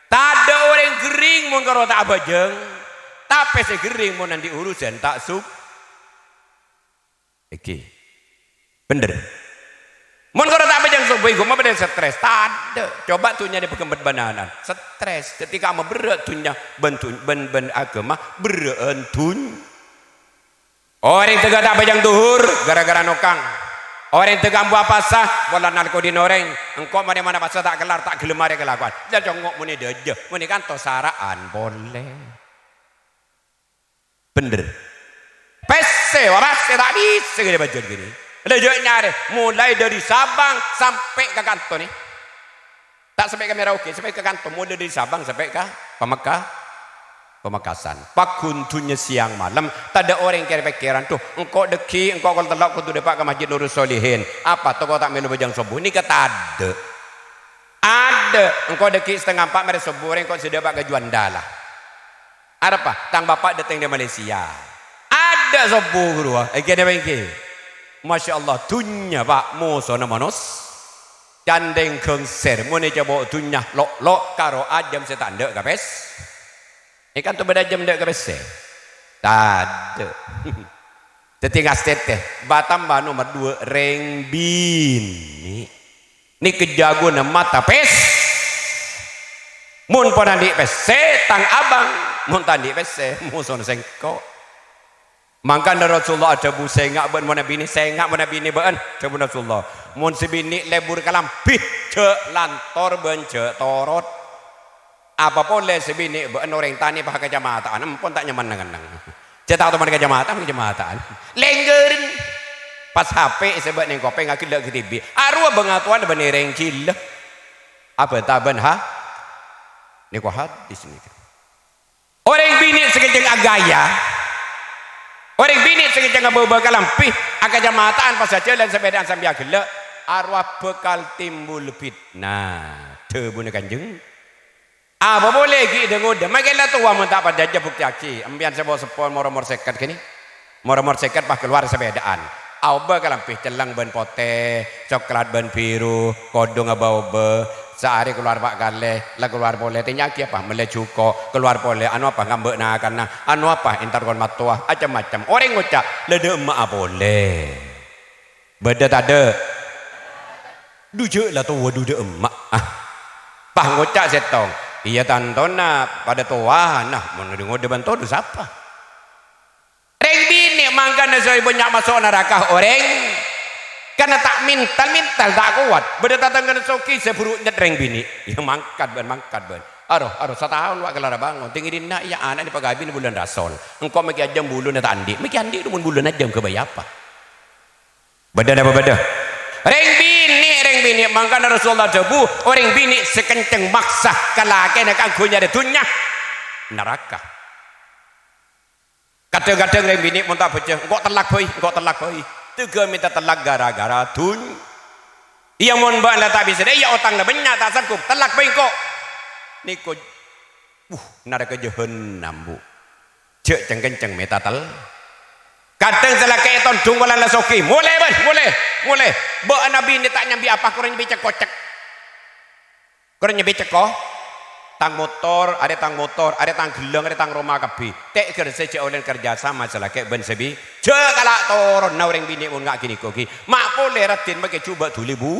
Tadâ' orèng ghering mon karo ta' abhâjâng. Tapè sè ghering mon andi' urusan ta' sub-, èngghi. Bhendher. Mon karo ta' abhâjâng sobbhu èngghu mabâdâ stres, tadâ'. Coba dhunnya nè pagembet bân ana'na. Stres. Ketika maberrâ' dhunnya bân dhun-, bân, bân aghâma, berrâ'ân dhun-, Orèng dhâgâ ta' abhâjâng dhuhur, ghârâ-ghârâ nokang. Orèng dhâgâ ambu apasa, polana nalko dhin orèng. Engko' marè mon apasa ta' kellar, ta' ghellem marè kalakowan. Jhâ' congngo' monè dâjâ, monè kantos sara'an polè. Bhendher. Pèssè, wa pèssè ta' bisa ghâdhi bhâjâng ghini. Lha jhâ' nyarè, molaè dâri Sabang sampè' ka kanto nè. Ta' sampè' ka Merauke, sampè' ka kanto, molaè dâri Sabang sampè' ka Pamekka-, Pamekasan. Pagghun dhunnya sèyang malem, tadâ' orèng kèr-pèkkèran, "Dhu, engko' dhâggi', engko' kol tello' kodhu dâpa' ka Masjid Nurus Solihin. Apa, tako' ta' mèlo bhâjâng sobbhu?" Nèka tadâ'. Adâ', engko' dhâggi' satengnga empa' marè sobbhu, orèng ko' sè dâpa' ka Juanda la. Arapa? Tang bapa' dâteng dâri Malaysia. Adâ' sobbhu ghâruwa, èngghi napa èngghi? Masya Allah, dhunnya, Pa', mosona manos-, candheng ghângsèr, mon ècapo' dhunnya lo'-lo' karo ajâm sè ta' endâ' ka pès-, è kanto bâdâ ajâm endâ' ka pèssè? Tadâ'. Dhâddhi ngastètè, batamba nomer duwâ', rèng binè'. Nèka jhâghuna mata pès-, mon pon andi' pèssè, tang abâng, mon ta' andi' pèssè, mosona sèngko'. Mangkana Rasulullah adhâbu, "Sènga' bâ'na mon abinè, sènga' mon abinè bâ'na," dhâbuna Rasulullah. "Mon sè binè' lebur kalambhi, jhâ' lantor bân jhâ' torot." Apa polè sè binè' bâ'na orèng tanè pas kacamataan, empon ta' nyaman neng-enneng. Jhâ' ta' toman kacamataan, kacamataan. Lèngghârân. Pas H P sè bâ'na neng kopèng aghellâ' ghâdibi'. Arowa bângatowana bânnè rèng ghilâ. Abânta bân ha-, nèko hadis nèka. Orèng binè' sè kencèng aghâjâ, orèng binè' sè kencèng abâbâ kalambhi, akacamataan pas ajhâlân sapèdaan sambi aghellâ', arowa bhâkal timbul fitnah. Dhâbuna Kanjeng, apa polè ghi' dâ-ngodâ, makè la towa mon ta' parcajâ buktèyaghi, empèyan sè po-, seppo mor-omor sèket kènè'. Mor-omor sèket pas kalowar sapèdaan. Aobâ kalambhi celleng bân potè, coklat bân biru, kodhung abâ-obâ. Saarè kalowar pa' kalè, la kalowar polè. Tanya'aghi apa? Mellè jhuko', kalowar polè. Anu apa? Ngambâ' nakanna. Anu apa? Entar kon mattowa. Acem-macem. Orèng ngoca', "La dâ' emma'a polè." Bâdâ tadâ'? "Dhu jhâ' la towa, dhu dâ' emma'." Ah. Pas ngoca' sèttong, "Iyâ, tantona padâ towana. Mon ngodâ bân towa, dhu sapa?" Rèng binè' mangkana sè bânnya' maso' naraka orèng, karna ta' mental-mental, ta' kowat. Bâdâ tatangghâna soghi sè buru nyet rèng binè'. Iyâ, mangkat bân, mangkat bân. Aro, aro, sataon wa' kalowar abângon. Tèngèrèna iyâ ana'na èpakabin bulân Rasol. Engko' makè ajâm buluna ta' andi'. Makè andi' mon buluna ajâm ghâbây apa? Bâdâ napa bâdâ? Rèng binè', rèng binè'. Mangkana Rasulullah adhâbu, orèng binè' sè kencèng maksa ka lakèna kaangghuy nyarè dhunnya, naraka. Kadhâng-kadhâng rèng binè' mon ta' bhâjjhâ, "Engko' tellak bhâi, engko' tellak bhâi." Tèghâ mènta tellak ghârâ-ghârâ dhunnya. Iyâ, mon bâ'na la ta' bisa, iyâ, otang la bânnya', ta' sangghup, tellak bhâi engko'. Nèko, wuh, naraka jahannam, Bu. Jhâ' ceng-kenceng mènta tel-. Kadhâng sè lakè' ètondhung polana la soghi. "Molè, bân, molè, molè. Bâ'na binè' ta' nyambi apa, korang nyambi cek-kocek." Korang nyambi cekko, "Tang motor, arè tang motor, arè tang ghellâng, arè tang roma kabbhi." Tè' ghâr sè jhâ' ollèna kerja sama sè lakè' bân sè bi-, jhâ' kala' toronna orèng binè' mon nga' ghânèko ghi. Ma' polè raddhin makè jhubâ' dhuli, Bu.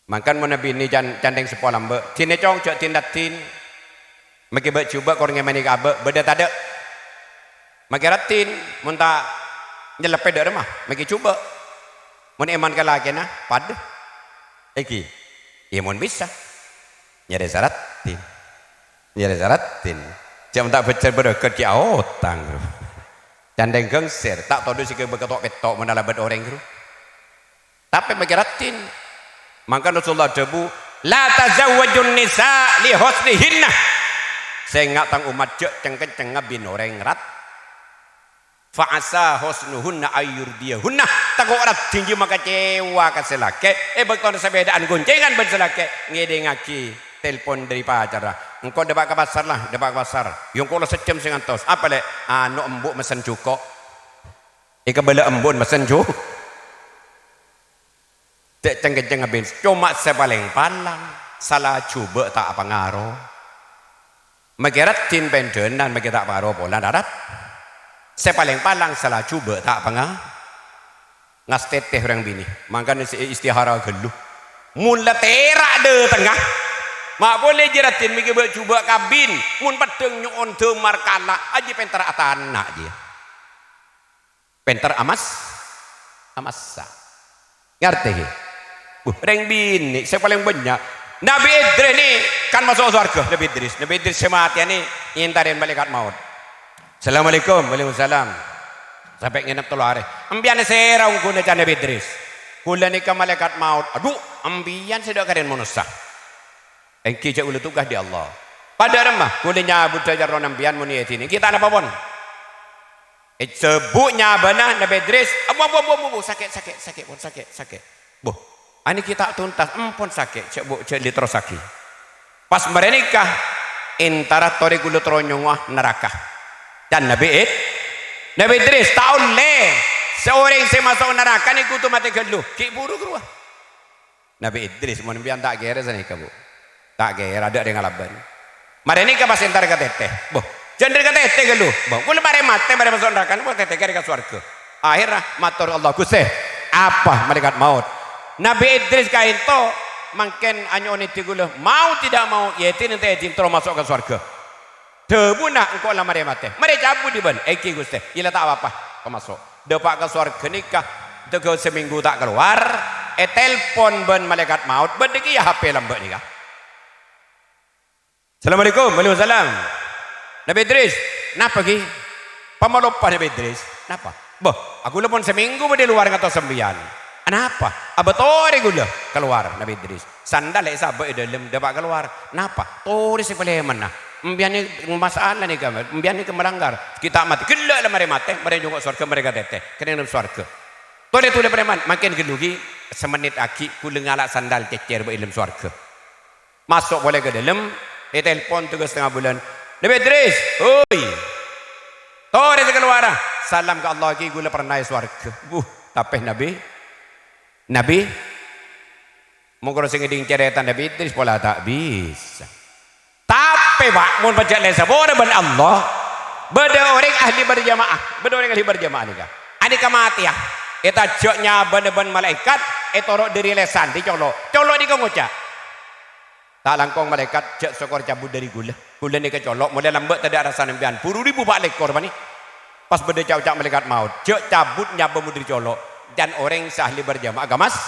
Mangkana mon binè can-, candheng seppo lambâ', dinè cong jhâ' din-raddhin. Makè bâ'-jhubâ' korang èmènè ka abâ', bâdâ tadâ'? Makè raddhin, mon ta' nyelleppè dâ' remma, makè jhubâ'. Mon èman ka lakèna, padâ. Èngghi, iyâ mon bisa. Nyarè saraddhin. Nyarè saraddhin. Jhâ' mon ta' bhâjjhâr bârâkat ghi' aotang, bro. Candheng ghângsèr, ta' todus sè ghâbây keto'-petto' mon alabât orèng, bro. Tapè makè raddhin. Mangkana Rasulullah adhâbu, "La tazawwajun nisa li husnihinna." Sènga' tang ommat jhâ' ceng-kenceng ngabin orèng rat-, "Fa asa husnuhunna ayyurdiyahunna." Tako' raddhin jiyâ makacèwa ka sè lakè'. È bâktona sapèdaan goncèngan bân sè lakè', ngèdingngaghi telpon dâri pacarra. "Engko' dâpa' ka pasar, la, dâpa' ka pasar." "Iyâ, engko' la sajjhâm sè ngantos." "Apa, Lè'?" "Anu, embu' messen jhuko'." Èkabâlâ embu'na messen jhu-, cè' ceng-kenceng abin. Coma sè palèng palang, sala jhubâ' ta' pangaro. Makè raddhin pendhânan, makè ta' pangaro polana rat-. Sè palèng palang, sala jhubâ' ta' panga-, ngastètè orèng binè'. Mangkana sè istihara ghâllu. Mon la tèra' dâtengnga, ma' polè jiyâ raddhin makè bâ'-jhubâ' kabin. Mon peddhâng nyo'on dâmar kala, ajiyâ pènter atana' jiyâ. Pènter amas-, amassa. Ngartè, ghi? Buh, rèng binè' sè palèng bânnya'. Nabbhi Idris nè kan maso' sowarghâ, Nabbhi Idris. Nabbhi Idris sè matèya nè èntarè malaèkat maot. "Assalamualaikum." "Waalaikumsalam." "Sampè' ngènep tello arè." "Empèyan sèra ongghuna?" can Nabbhi Idris. "Kaulâ nèka malaèkat maot." "Adhu, empèyan sè dâ' karèn manossa." "Èngghi, jhâ' kaulâ tugas dâri Allah." "Padâ remma?" "Kaulâ nyabhuddhâ carona empèyan mon èdinè." "Èngghi, ta' napa pon." Èsebbhu' nyabâna Nabbhi Idris, "Ambu, ambu, ambu, ambu, sakè', sakè', sakè', pon, sakè', sakè'." "Buh, anèka ta' tuntas, empon sakè', jhâ', Bu, jhâ' lè terrossaghi." "Pas marè nèka, èntara torè kaulâ terro nyongngowa naraka." Can Nabbhi Id-, Nabbhi Idris, "Ta' ollè, sè orèng sè maso' naraka nèka kodhu matè ghâllu, ghi' bhuru ghâruwa." Nabbhi Idris, "Mon empèyan ta' kèra sanèka, Bu. Ta' kèra, adâ' rèng alabân." Marè nèka pas èntar ka tètè. "Buh, Jhâ' dhâri ka tètè ghâllu. Bâ, kaulâ marè matè, marè maso' naraka, napa tètè ka arèya ka sowarghâ. Akhèrra mator ka Allah, "Ghustè, apa malaèkat maot? Nabbhi Idris kaènto mangkèn anyo'on èdhi kaulâ, mau tidak mau, yâ èdhi nèng ta' èdhi terro maso' ka sowarghâ." Dhâbuna, "Engko' la marè matè." "Marè cabut, Bân." "Èngghi, Ghustè." "Iyâ la ta' apa-apa, pamaso'." Dâpa' ka sowarghâ nèka, dâgghâ' samènggu ta' kalowar, ètelpon bân malaèkat maot, bâdâ kèya H P lambâ' nèka. "Assalamualaikum." "Waalaikumsalam." "Nabbhi Idris, napa, ghi?" "Pamalopa, Nabbhi Idris." "Napa?" "Bâh, kaulâ pon samènggu bâdâ è lowar ngantos sampèyan." "Anapa?" "Abâ torè kaulâ kalowar, Nabbhi Idris. Sandal èsabâ' è dâlem, dâpa' kalowar." "Napa?" "Torè sè palèmanna. Empèyan nè masalah nèka, empèyan nèka malanggar. Ghi' ta' matè, ghellâ' la marè matè, marè nyongngo' sowarghâ, marè ka tètè. Kennèng dâlem sowarghâ." "Torè, torè, palèman." "Mangkèn ghâllu, ghi, samennit aghi' kaulâ ngala' sandal cècèr bâ' è dâlem sowarghâ." Maso' polè ka dâlem, ètelpon dâgghâ' satengnga bulân. "Nabbhi Idris, hoi! Torè sè kalowara! Salam ka Allah, ghi, kaulâ pernah è sowarghâ." Wuh, tapè Nabbhi? Nabbhi? Mon karo sè ngèdhing carèta Nabbhi Idris pola ta' bisa. Tapè, Pa', mon pajhât la èsapora bân Allah, bâdâ orèng ahli berjamaah, bâdâ orèng ahli berjamaah nèka. Anèka matèya, ètajhâk nyabâna bân malaèkat, ètoro' dâri lèsan, dâri colo'. Colo' nèka ngoca', "Ta' langkong malaèkat, jhâ' sokor cabut dâri kaulâ. Kaulâ nèka colo', molaè lambâ' tadâ' arassa sampèyan. Buru rèbu pa' lèkor, bânnè." Pas bâdâ ca'-oca' malaèkat maot, "Jhâ' cabut nyabâ mon dâri colo', can orèng sè ahli berjamaah ka mas-"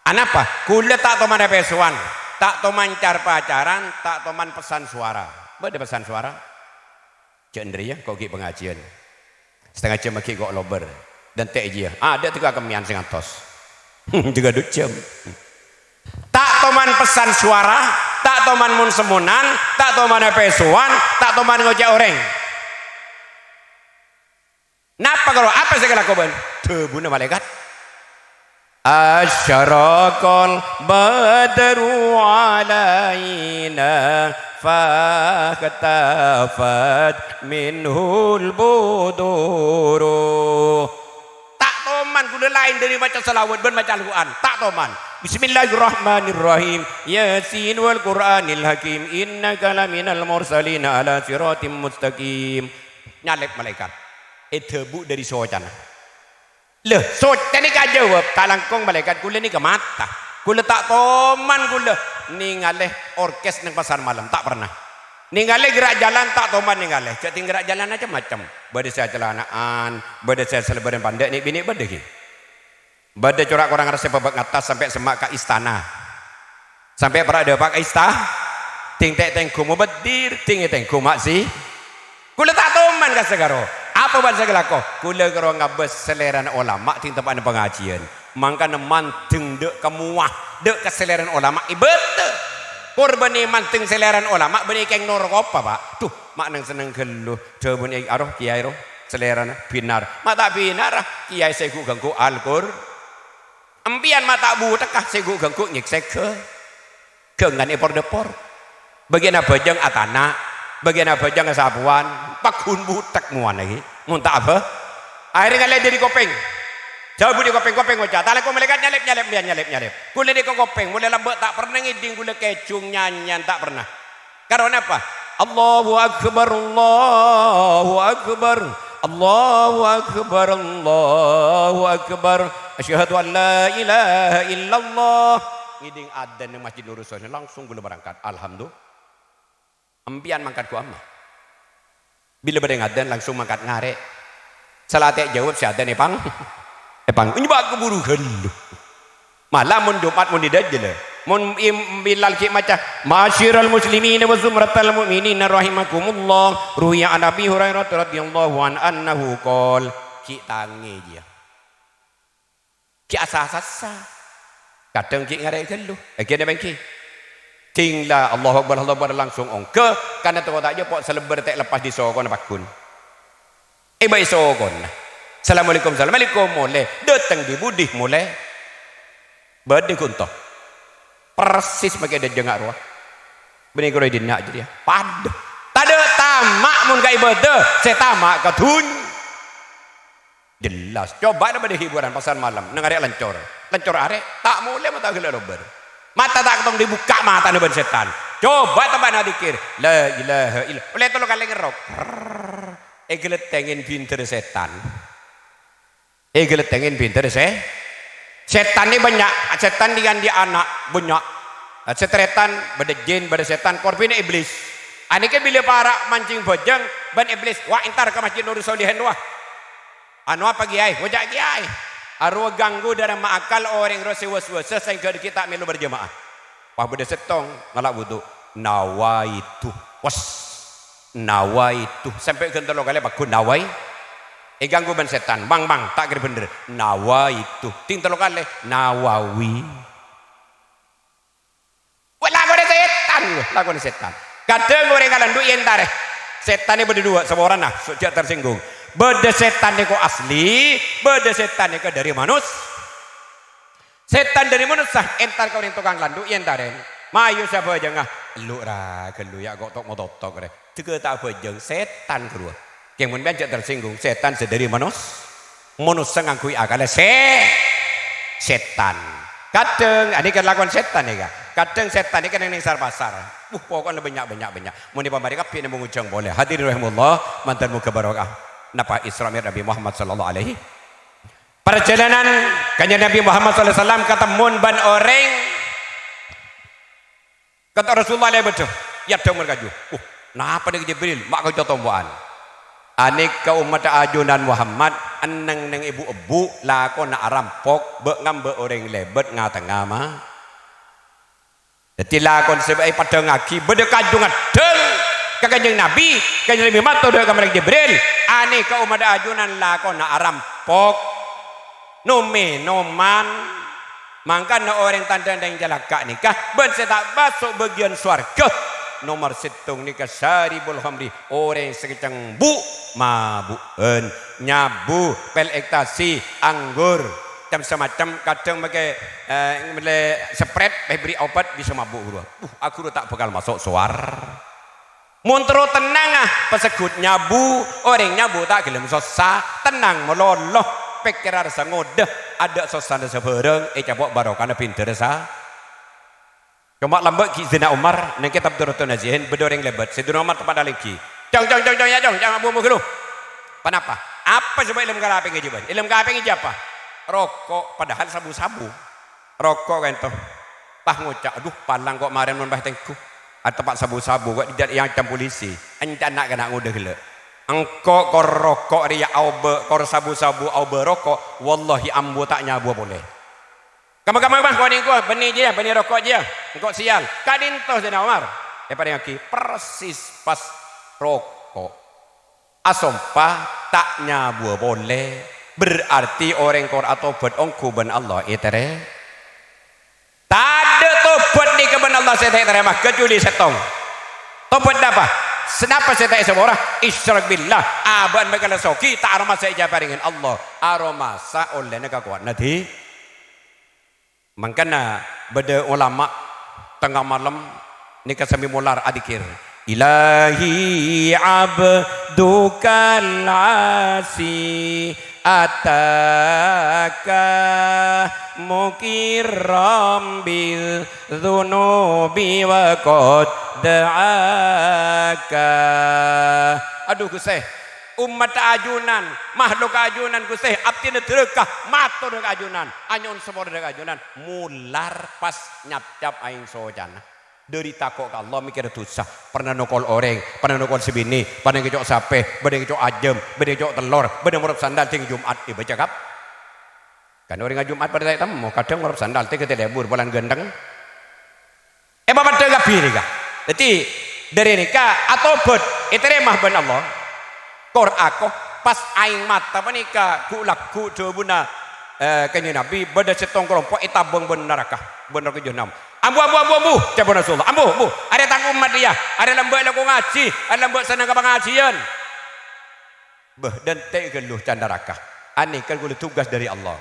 "Anapa?" "Kaulâ ta' toman èpèsowan, ta' toman car-pacaran, ta' toman pesan suara." "Bâdâ pesan suara?" "Jhâ' nèka rèya, ko' ghi' pangajiân. Satengnga jhâm aghi' ko' lobâr. Dântè' jiyâ. Adâ' tèka kemmèyan sè ngantos." Dâgghâ' du jhâm. Ta' toman pesan suara, ta' toman mon-semmonan, ta' toman èpèsowan, ta' toman ngoca' orèng. Napa karo? Apa sè èkalako bân? Dhâbuna malaèkat, "Asyraqal badru alaina fakhtafat minhul buduru." Ta' toman kaulâ laèn dâri maca salawat bân maca Al-Qur'an. Ta' toman. "Bismillahirrahmanirrahim. Yasin wal Qur'anil Hakim. Innaka laminal mursalin ala siratim mustaqim." Nyalèp malaèkat. Èdhâbu dâri socana. Lha, soca nèka ajâwâb, "Ta' langkong malaèkat, kaulâ nèka mata. Kaulâ ta' toman kaulâ nèngalè orkes neng pasar malem, ta' pernah. Nèngalè ghârâ' jhâlân, ta' toman nèngalè. Jhâ' tèng ghârâ' jhâlân macem-macem. Bâdâ sè acelana'an, bâdâ sè salèbârân pandâ' nè'-binè' bâdâ ghi. Bâdâ cora' korang rassa bâbâ' ngattas sampè' semma' ka istana. Sampè' para' dâpa' ka ista-, tèng ta' ètengghu mobâdir, tèng ètengghu ma'si-." Kaulâ ta' toman ka sakaro. Apa bân sè èkalako? Kaulâ karo ngabâs salèrana olama' tèng teppa'na pangajiân. Mangkana mandeng dâ' ka mowa, dâ' ka salèrana olama' èbâdâ. Kor bânnè mandeng salèrana olama' bânnè kèng noro' kopa, Pa'. Dhu, ma' neng-senneng ghâllu. Dhâbuna aro, kèyaè ro, salèrana bhinar. Ma' ta' bhinar, kèyaè sè ghu-ghângghu Al-Qur-, Empèyan ma' ta' butekka sè ghu-ghângghu nyèksè ghângan è por-dâpor. Bâgiyân abhâjâng atana', bâgiyân abhâjâng asapowan, pagghun butek mowana ghi, mon ta' abhâ-, akhèrra ngalè dâri kopèng. Jhâbu dâri kopèng, kopèng ngoca', "Ta' langkong malaèkat, nyalèp, nyalèp, empèyan nyalèp, nyalèp. Kaulâ nèka kopèng, molaè lambâ' ta' pernah ngèdhing kaulâ kèjhung nyanyian, ta' pernah." Karo napa? "Allahu Akbar, Allahu Akbar, Allahu Akbar, Allahu Akbar. Asyhadu an la ilaha illallah." Ngèdhing adzan neng Masjid Nurus Solehin, langsung kaulâ berangkat. Alhamdulillah. Empèyan mangkat ghu amma. Bilâ bâdâ ngadzan, langsung mangkat ngarè'. Salatè jâwâb sè adzan èpang-, èpang-, nyèbâ kabhuru ghâllu. Mala mon Jum'at mon è dâjâlâ. Mon im-, Bilal ghi' maca, "Ma'asyiral muslimina wa zumratal mu'minina rahimakumullah." Ruwiya an Abi Hurairah radhiyallahu anhu annahu qol. Ghi' tangè jiyâ. Ghi' asa-sassa. Kadhâng ghi' ngarè' ghâllu. Èngghi napa èngghi? Ding la Allahu Akbar, Allahu Akbar langsung ongghâ, karna toko ta' jâ' po' salèbâr ta' lepas dâri sokona pagghun. È bâi sokona. Assalamualaikum, assalamualaikum, molè. Dâteng dâri budi, molè. Bâdâ ghunto. Persis makè dâjângnga rowa. Bânnè karo è dinna' jârèya. Padâ. Tadâ' tama' mon ka ibâdâ, sè tama' ka dhunnya. Jelas. Cobâ bâdâ hiburan pasar malem, neng arè lencor. Lencor arè, ta' molè mata ghellâ' lobâr. Mata ta' kettong dibukka' matana bân sètan. Coba teppa'na dzikir. La ilaha illa. Ollè tello kalè ngerrok. Rrrr. Èghâlèttèngè bhindhâr sètan. Èghâlèttèngè bhindhâr sè-, sètan nè bânnya'. Sètan nè andi' ana' bânnya'. Sè tarètan bâdâ jin, bâdâ sètan, korbhina iblis. Anèka bilâ para' mancèng bhâjâng bân iblis, wa entar ka Masjid Nurus Sholihin rowa. Anu apa, Kèyaè? Ngoca' Kèyaè. Arowa ganggu dârâmma akal orèng rowa sè was-wasa sehingga dhâggi' ta' mèlo berjamaah. Pas bâdâ sèttong ngala' wudu. Nawaitu. Wes. Nawaitu. Sampè' ghân tello kalè pagghun nawai. Èganggu bân sètan. Bang, bang, ta' kèra bhendher. Nawaitu. Ding tello kalè. Nawawi. Wah, lakona sètan, wah, lakona sètan. Kadhâng orèng alandu' èntarè. Sètanna bâdâ duwâ', saporana, so-, jhâ' tersinggung. Bâdâ sètan nèko asli, bâdâ sètan nèko dâri manus-, sètan dâri manossa, èntar ka orèng tokang landu', èntarè. Mayu sabhâjângnga, ellu' ra, ghâllu ya, kok tok-mototok rè. Dhâgghâ' ta' abhâjâng, sètan ghâruwa. Kèng mon bân jhâ' tersinggung, sètan sè dâri manos-, manossa ngangghuy akalla sè-, sètan. Kadhâng, anèka lakon sètan nèka. Kadhâng sètan nèka neng-neng sar-pasar. Wuh, pokokna bânnya', bânnya', bânnya'. Mon èpamarè kabbhi nèmong ojhâng polè. Hadirin rahimakumullah, mantan moghâ barokah. Napa Isra Mi'raj Nabi Muhammad sallallahu alaihi. Parjhâlânan Kanjeng Nabi Muhammad sallallahu alaihi wasallam katemmon bân orèng Kènto Rasulullah lè bâdâ, èaddhâng mon kaju. "Uh, napa nèka Jibril? Ma' kaju tompo'an." "Anèka ommaddhâ ajunan Muhammad, enneng neng èbu'-ebbu', lakona arampok, bâ' ngambâ orèng lèbât nga-tengnga ma-." Dhâddhi lakon sè bâ-, èpaddhângngaghi, bâdâ kaju ngaddhâng ka Kanjeng Nabi, Kanjeng Nabi mator dâ' ka Malaikat Jibril, "Anèka ommaddhâ ajunan lakona arampok." Nom-mènoman. Mangkana orèng tandhâ-tandhâ calaka' nèka bân sè ta' maso' bâgiyân sowarghâ. Nomor sèttong nèka syaribul khamri, orèng sè kècèng bu-, mabu'ân, nyabu, pèl ekstasi, anggur, cem-samacem, kadhâng makè, eh, mellè Sprite, èbèrri' obat, bisa mabu' ghâruwa. Uh, aghuru ta' bhâkal maso' sowar-, Mon terro tennangnga, pasegghut nyabu, orèng nyabu ta' ghellem sossa, tennang malolo, pèkkèr arassa ngodâ, adâ' sossana sabhârâng, ècapo' barokana bhindhârâ sa-. Coma lambâ' ghi' Sayyidina Umar, neng kètab Durratun Nazihin, bâdâ orèng lèbât, Sayyidina Umar teppa'na lèngghi. "Cong, cong, cong, cong, ya, cong, cong, abu-, abu-, ghâllu." "Panapa? Apa sè bâ' èlem ka apèngnga jiyâ, bân? Èlem ka apèngnga jiyâ apa?" "Roko', padahal sabu-sabu." Roko' ka'ento. Pas ngoca', "Adhu, palang ko' marèn mon pas tèngghu. Ateppa' sabu-sabu, ko' dâddhi èancam polisi. Ènca' na'-kana' ngodâ ghellâ'. Engko' kor roko' rèya aobâ, kor sabu-sabu aobâ roko', wallahi ambu ta' nyabuwâ polè." "Kamma, kamma, kamma, ko' nèngko, bânnè jiyâ, bânnè roko' jiyâ. Engko' sèyal." "Ka'dinto, Sayyidina Umar." Èparèngaghi persis pas roko'. Asompa ta' nyabuwâ polè, berarti orèng kor atobhât ongghu bân Allah ètarè-, tadâ' tobhât nèka bân Allah sè ta' ètarèma, kajhuli sèttong. Tobhât napa? Sanapa sè ta' èsapora? Isyrak billah, abâ'na bhâkal soghi, ta' aromasa èjhâ' parèngèn Allah, aromasa ollèna kakowadhânna dhi-, Mangkana bâdâ ulama tengnga malem nèka sambi molar adzikir, "Ilahi abdukal asi ataka muqirram bil dzunubi wa qad da'aka." Adhu, Ghustè, Ommatta ajunan, mahlukka ajunan, Ghustè, abdhina dhârâka, mator ka ajunan, anyo'on sapora dhâ' ka ajunan, molar pas nyapcap aèng socana. Dâri tako' ka Allah mèkkèrè dhusa, pernah nokol orèng, pernah nokol sè binè', pernah ngèco' sapè, bâdâ ngèco' ajâm, bâdâ ngèco' tellor, bâdâ morop sandal ding Jum'at èbâca kap-, Kan orèng Jum'at padâ ta' ètemmo, kadhâng morop sandal, tè-, ghântè lebur, polana ghântheng. Èpapadâ kabbhi nèka. Dhâddhi, dâri nèka atobhât, ètarèma bân Allah. Kor ako, pas aèng mata panèka ghu'-lagghu' dhâbuna, eh, Kanjeng Nabi, bâdâ sèttong kalompo' ètabâng bân naraka, bân naraka Jahannam. "Ambu, ambu, ambu, ambu," ca'èpon Rasulullah. "Ambu, ambu, arèya tang ommat rèya, arèya lambâ' lako ngajhi, arèya lambâ' senneng ka pangajhiyân." Bâh, dântè' ghâllu can naraka. Anèka ghulâ tugas dâri Allah.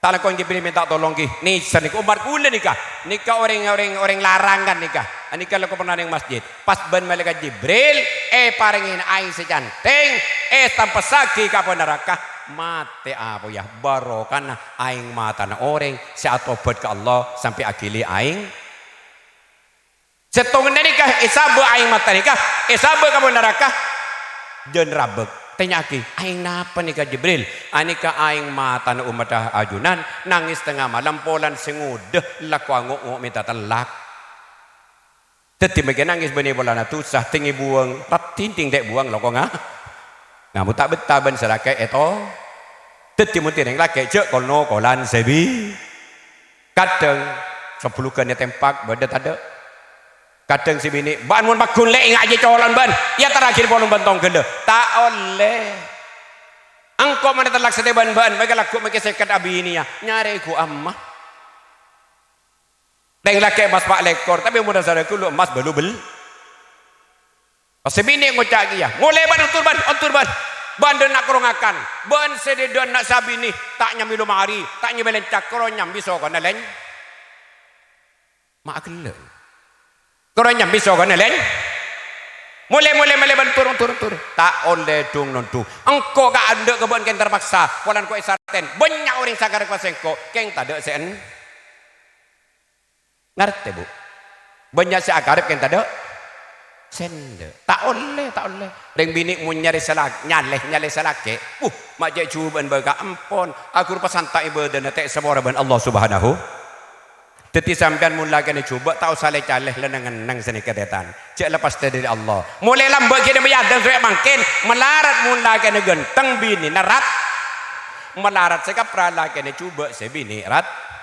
Ta' langkong Jibril mènta tolong, ghi. Nèser nèka ommat ghulâ nèka. Nèka orèng, orèng, orèng larangan nèka. Anèka lako pernah neng masjid. Pas bân Malaèkat Jibril èparèngè aèng sè cantèng, èstampessaghi ka apoy naraka. Matè apoyya barokana aèng matana orèng sè atobhât ka Allah sampè' aghili aèng. Sèttongnga nèka èsabâ' aèng mata nèka, èsabâ' ka naraka, jân rabâk. Tanya'aghi, "Aèng napa nèka, Jibril?" "Anèka aèng matana ommaddhâ ajunan, nangès tengnga malem polana sè ngodâ, lako ango'-ngo' mènta tellak." Dhâddhi mangkèn nangès bânnè polana dhusa, tèngè buwâng, raddhin dhing ta' buwâng, lako nga-, namo ta' bettah bân sè lakè' èto. Dhâddhi mon tèrèng lakè' jhâ' kol-nokolan sè bi-, Kadhâng sabellunna ètempak bâdâ tadâ'. Kadhâng sè binè', "Bâ'ân mon pagghun lè' enga' jhâ' colo'an bâ'ân, èyaterraghi polong bân tongghâllâ." Ta' ollè. Engko' mon ètellak satèya bân bâ'ân, mèkè lagghu' mèkè sèket abinèya, nyarè ghu amma. Tèng lakè' emmas pa' lèkor, tapè mon dhâsarra ghâllu emmas bâlu bel-, Pas sè binè' ngoca' kèya, "Molè bâ'ân, ondur bâ'ân, ondur bâ'ân. Bâ'ân dâ' enna' koro ngakan. Bâ'ân sè dâ' enna' sabinè, ta' nyambi lomari, ta' nyambi lèncak, koro nyambi sokona lèn-," ma' aghellâ'. "Koro nyambi sokona lèn-," "Molè, molè, molè bâ'ân, ondur, ondur, ondur." Ta' ollè dhung-nondhung. "Engko' ka'andhâ' ka bâ'ân kèng terpaksa, polana ko' èsartèn. Bânnya' orèng sè akarep ka sèngko', kèng tadâ' sè en-," Ngartè, Bu? Bânnya' sè akarep kèng tadâ' sè endâ'. Ta' ollè, ta' ollè. Rèng binè' mon nyarè sè la-, nyalè, nyalè sè lakè', bu, ma' cè' jhubâ'ân bâ' ka'empon, aghuru pasanta' ibâdâna ta' èsapora bân Allah Subhanahu. Dhâddhi sampèyan mon lakèna jhubâ' ta' osa lè-calè, la neng-enneng sanèka tètan. Jhâ' lepas dâri Allah. Molè lambâ' kènè' bâjâdhân sè mangkèn, malarat mon lakèna ghântheng binèna rat-, malarat sè kapra lakèna jhubâ' sè binè' rat-,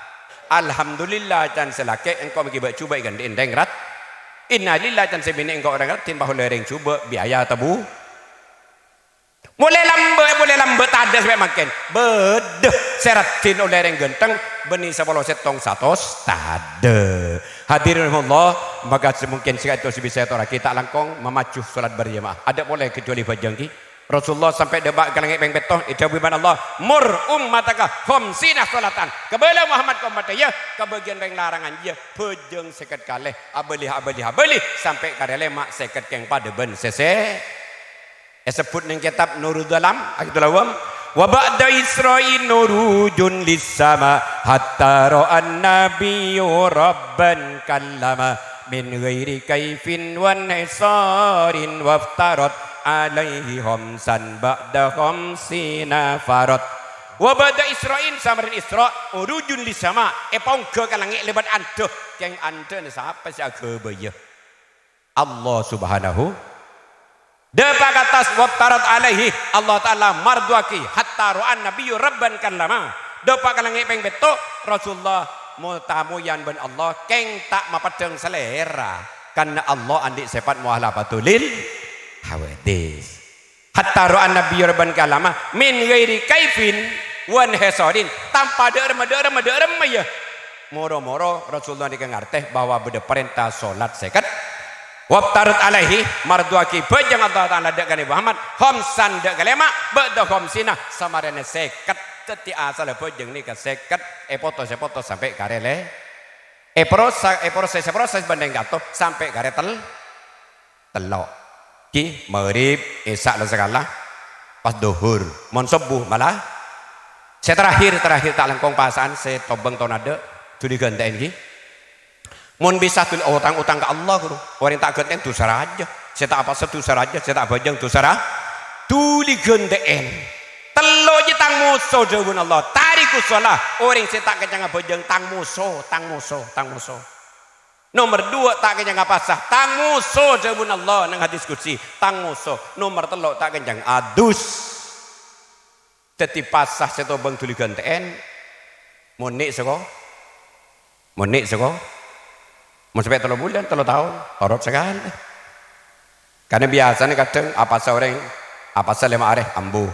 Alhamdulillah, can sè lakè', engko' mèghibâ' jhubâ' èghândhi' endheng rat-, Innalillah, can sè binè', engko' orèng raddhin, paollè orèng jhubâ' biaya tabu-, molè lambâ', molè lambâ' tadâ' sampè' mangkèn. Bâdâ sè raddhin ollè orèng ghântheng, bânnè sapolo sèttong satos tadâ'. Hadirin rahimakumullah, maka mungkin sè ka'dinto sè bisa èatorraghi ta' langkong mamaju sholat berjamaah. Adâ' polè kecuali bhâjâng ghi. Rasulullah sampè' dâpa' ka langngè' pèng pètto, èdhâbuwi bân Allah, "Mur ummataka khamsina sholatan." Kabâlâ Muhammad ka ommaddhâ, iyâ, kabâgiyân pèng larangan, iyâ, bhâjâng sèket kalè, abâli, abâli, abâli, sampè' karè lèma' sèket kèng padâ bân sèsè. Èsebbhut neng kètab Nurul Dhalam, Aqidul Awam, "Wa ba'da Isra'in urujun lis-sama, hatta ra'an nabiyyu rabban kallama." Min ghairi kaifin wan hisarin waftarat alaihi khamsan ba'da khamsina farad. Wa ba'da Isra'in, samarèn Isra', urujun lis-sama, èpaongghâ ka langngè' lèbât andhâ. Kèng andhâna sapa sè aghâbâyâ? Allah Subhanahu. Dâpa' ka attas, waftarat alaihi, Allah Ta'ala marduwaghi, hatta ra'an nabiyyu rabban kallama. Dâpa' ka langngè' pèng pètto, Rasulullah mo-, tamoyan bân Allah, kèng ta' mapeddhâng salèra, karna Allah andi' sèpat mukhalafatulil hawadits. Hatta ra'an nabiyyu rabban kallama, min ghairi kaifin wan hisarin, tanpa dâ' remma, dâ' remma, dâ' remma, iyâ. Moro-moro Rasulullah nèka ngartè bahwa bâdâ parènta sholat sèket. Waftarat alaihi, marduwaghi bhâjâng Allah Ta'ala dâ' ka Nabi Muhammad, khamsan dâ' ka lèma', ba'da khamsina, samarèna sèket. Dhâddhi asalla bhâjâng nèka sèket, èpotos, èpotos sampè' karè lè-, èprosa-, èproses, èproses bân rèng kanto sampè' karè tel-, tello'. Ghi, maghrib, isya la sakala, pas dhuhur. Mon sobbhu mala. Sè terakhir, terakhir ta' langkong pasa'an sè tobâng taon adâ', dhuli ghântè'èn ghi. Mon bisa dhuli otang-otang ka Allah, ghuru. Orèng ta' ghântè'èn dhusa rajâ. Sè ta' apasa dhusa rajâ, sè ta' bhâjâng dhusa ra-, dhuli ghântè'èn. Tello' jâ tang moso, dhâbuna Allah. Tarikus shalah. Orèng sè ta' kencanga bhâjâng tang moso, tang moso, tang moso. Nomer duwâ', ta' kencang apasa. Tang moso, dhâbuna Allah neng hadis qudsi. Tang moso. Nomer tello', ta' kencang adus. Dhâddhi pasa sè tobâng dhuli ghântè'èn. Mon nè' soko. Mon nè' soko. Mon sampè' tello bulân, tello taon. Torot sakalè. Karna biyasana kadhâng apasa orèng, apasa lèma arè, ambu.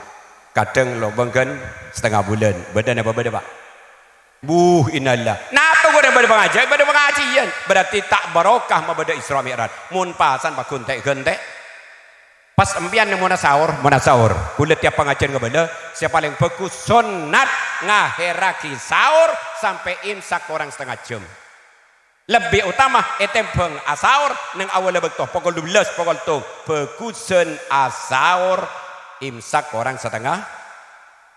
Kadhâng lobâng ghân satengnga bulân. Bâdâ napa bâdâ, Pak? Buh, innalillah. Napa orèng bâdâ pangajiân? Bâdâ pangajiân. Berarti ta' barokah mabâdâ Isra Mi'raj. Mon pasa'an paghun ta' ghântè'. Pas empèyan neng mona saor, mona saor. Bulâ tiyap pangajiân ngabâlâ, sè palèng bhâghus sonnat ngakhèrraghi saor sampè' imsak korang satengnga jhâm. Lebbi otama ètèmbhâng asaor neng awwâllâ bâkto, pokol dubellâs, pokol tong. Bhâghusân asaor imsak korang satengnga.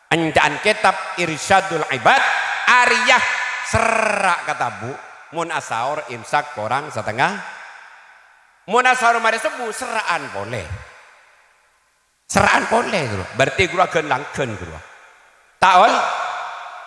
Ènca'an kètab Irsyadul Ibad, arèya serra' ka tabu', mon asaor imsak korang satengnga Mon asahor marè sobbhu, serra'an polè. Serra'an polè, ghuru. Berarti ghuru aghân-langhân, ghuru. Ta' ollè.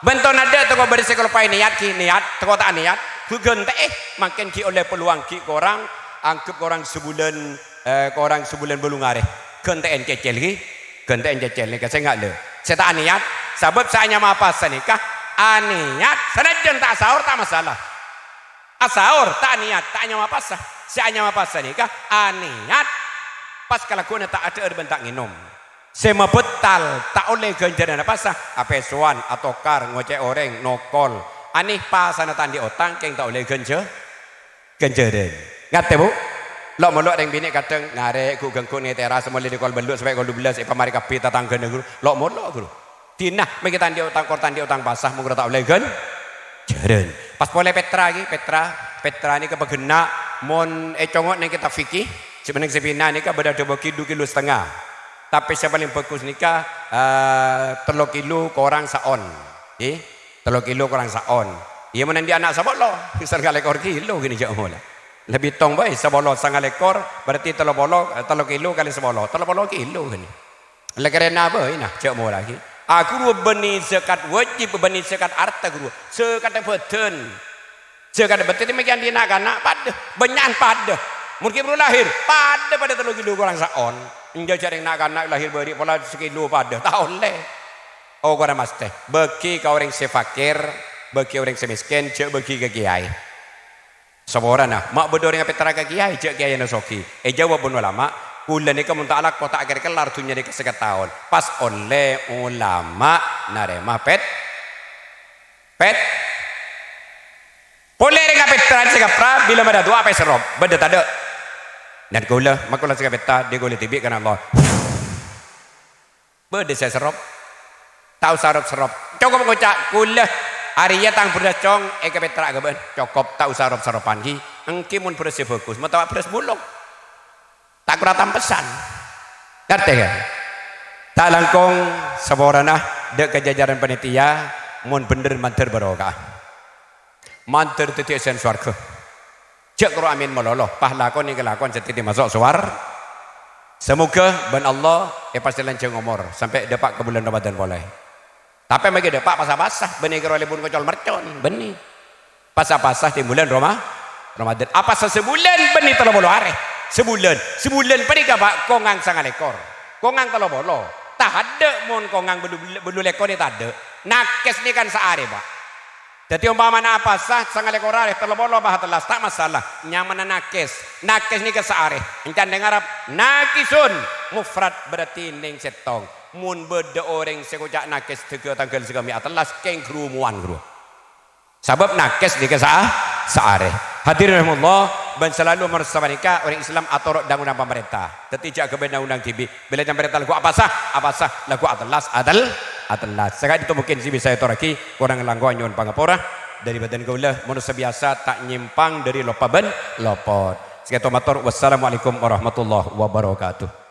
Bân ton adâ' tako' bâri' sè kaloppaè niyat, ghi, niyat, tako' ta' niyat, ghu ghântè'è, mangkèn ghi' ollè peluang, ghi' korang, angghep korang sabulân, eh, korang sabulân bâllung arè. Ghântè'è cècèl, ghi. Ghântè'è cècèl nèka sènga' lè. Sè ta' aniyat, sabâb sè anyama apasa nèka, aniyat, sanajjân ta' asahor, ta' masalah. Asahor, ta' aniyat, ta' anyama apasa. Sè anyama apasa nèka aniyat. Pas kalagghuwânna ta' adhâ'âr bân ta' ngènom. Sè mabhâtal, ta' ollè ghânjhârân apasa, apèsowan, atokar, ngocè' orèng, nokol. Anè pasana ta' andi' otang, kèng ta' ollè ghânjhâ-, ghânjhârân. Ngartè, Bu? Lo'-molo' rèng binè' kadhâng ngarè' ghu-ghângghu neng teras, molaè dâri kol bâllu' sampè' kol dubellâs, èpamarè kabbhi tatanggâna, ghuru. Lo'-molo', ghuru. Dinah, mè' ghi' ta' andi' otang, kor ta' andi' otang pasa, mon ghuru ta' ollè ghân-, jhârân. Pas polè pètra ghi, pètra. Pètra nèka paghenna', mon ècongo' neng kitab fikih, sè menneng sè binah nèka bâdâ adhâbu kilo, kilo satengnga. Tapè sè palèng bhâghus nèka, eh, tello kilo korang saon. Ghi, tello kilo korang saon. Iyâ, mon andi' ana' sapolo, sangalèkor kilo ghânèka jhâ' mola. Lebbi tong bhâi, sapolo, sangalèkor, berarti tello polo, eh, tello kilo kalè sapolo, tello polo kilo ghânèka. La karana bhâi, nah, jhâ' mola ghi. A, ghuru bânnè zakat wajib, bânnè zakat arta, ghuru. Zakatta bhâdhân. Zakatta bhâdhân mèkèyan dina' kana' padâ, bânnya'an padâ. Mon ghi' buru lahir, padâ, padâ tello kilo korang saon. Enjâ' jhâ' rèng na'-kana' lahir bâri' pola sakilo padâ, ta' ollè. Okorangnga mastè. Bâgi ka orèng sè fakir, bâgi orèng sè mèskèn, jhâ' bâgi ka kèyaè. Saporana, ma' bâdâ orèng apètra ka kèyaè, jhâ' kèyaèna soghi. Èjâwâb bân ulama, "Kaulâ nèka mon ta' alako, ta' kèra kellar dhunnya nèka sèket taon. Pas ollè ulama narèma pèt-, pèt-." Polè rèng apètra sè kapra, bilâ mara du'a pas èserrop, bâdâ tadâ'. Dan kaulâ, makola sè kapètta, dhi kaulâ dhibi' kana' Allah. Bâdâ sè serrop. Ta' osa rop-serrop. Cokop ngoca', "Kaulâ arèya tang bherrâs cong èkapètra ka bâ'na." Cokop, ta' osa rop-serropan ghi. Ènggi mon bherrâs sè bhâghus, matawa bherrâs bulong. Ta' kora tampesan. Ngartè, kan? Ta' langkong saporana dâ' ka jajaran panitia, mon bhendher mandhâr barokah. Mandhâr dhâddhi essèna sowarghâ. Jhâ' karo amin malolo, pas lakonè kalakowan sè dhâddhi maso' sowar-, Samoghâ bân Allah èpastè lanjhâng omor sampè' dâpa' ka bulân Ramadan polè. Tapè maghi dâpa' pas-apasa, bânnè karo lèbun kocol mercon, bânnè. Pas-apasa è bulân Roma-, Ramadan. Apasa sabulân bânnè tello polo arè. Sabulân. Sabulân panèka, Pa', kongang sangalèkor. Kongang tello polo. Tadâ' mon kongang bâllu-, bâllu lèkor è tadâ'. Nakes nèka kan saarè, Pa'. Dhâddhi, ompamana apasa sangalèkor arè, tello polo bâ' atellas, ta' masalah. Nyamana nakes. Nakes nèka saarè. Èncan dhing Arab, nakisun. Mufrad berarti nèng sèttong. Mon bâdâ orèng sè koca' nakes dhâgghâ tangghâl saghâmè' atellas, kèng ghârumowan, ghâru. Sabâb nakes nèka sa-, saarè. Hadirin rahimakumullah, bân salalu mon sapanèka orèng Islam atoro' dhâng-ondhâng pamarènta. Dhâddhi jhâ' aghâbây dhâng-ondhâng dhibi'. Bilâ nyamperè talagghu apasa, apasa, lagghu atellas, atel-, atellas. Saka'dinto mungkin sè bisa èatorraghi, korang langkong nyo'on pangapora. Dhâri bhâdhân kaulâ, manossa biyasa ta' nyèmpang dhâri loppa bân lopot. Saka'dinto mator, wassalamualaikum warahmatullahi wabarakatuh.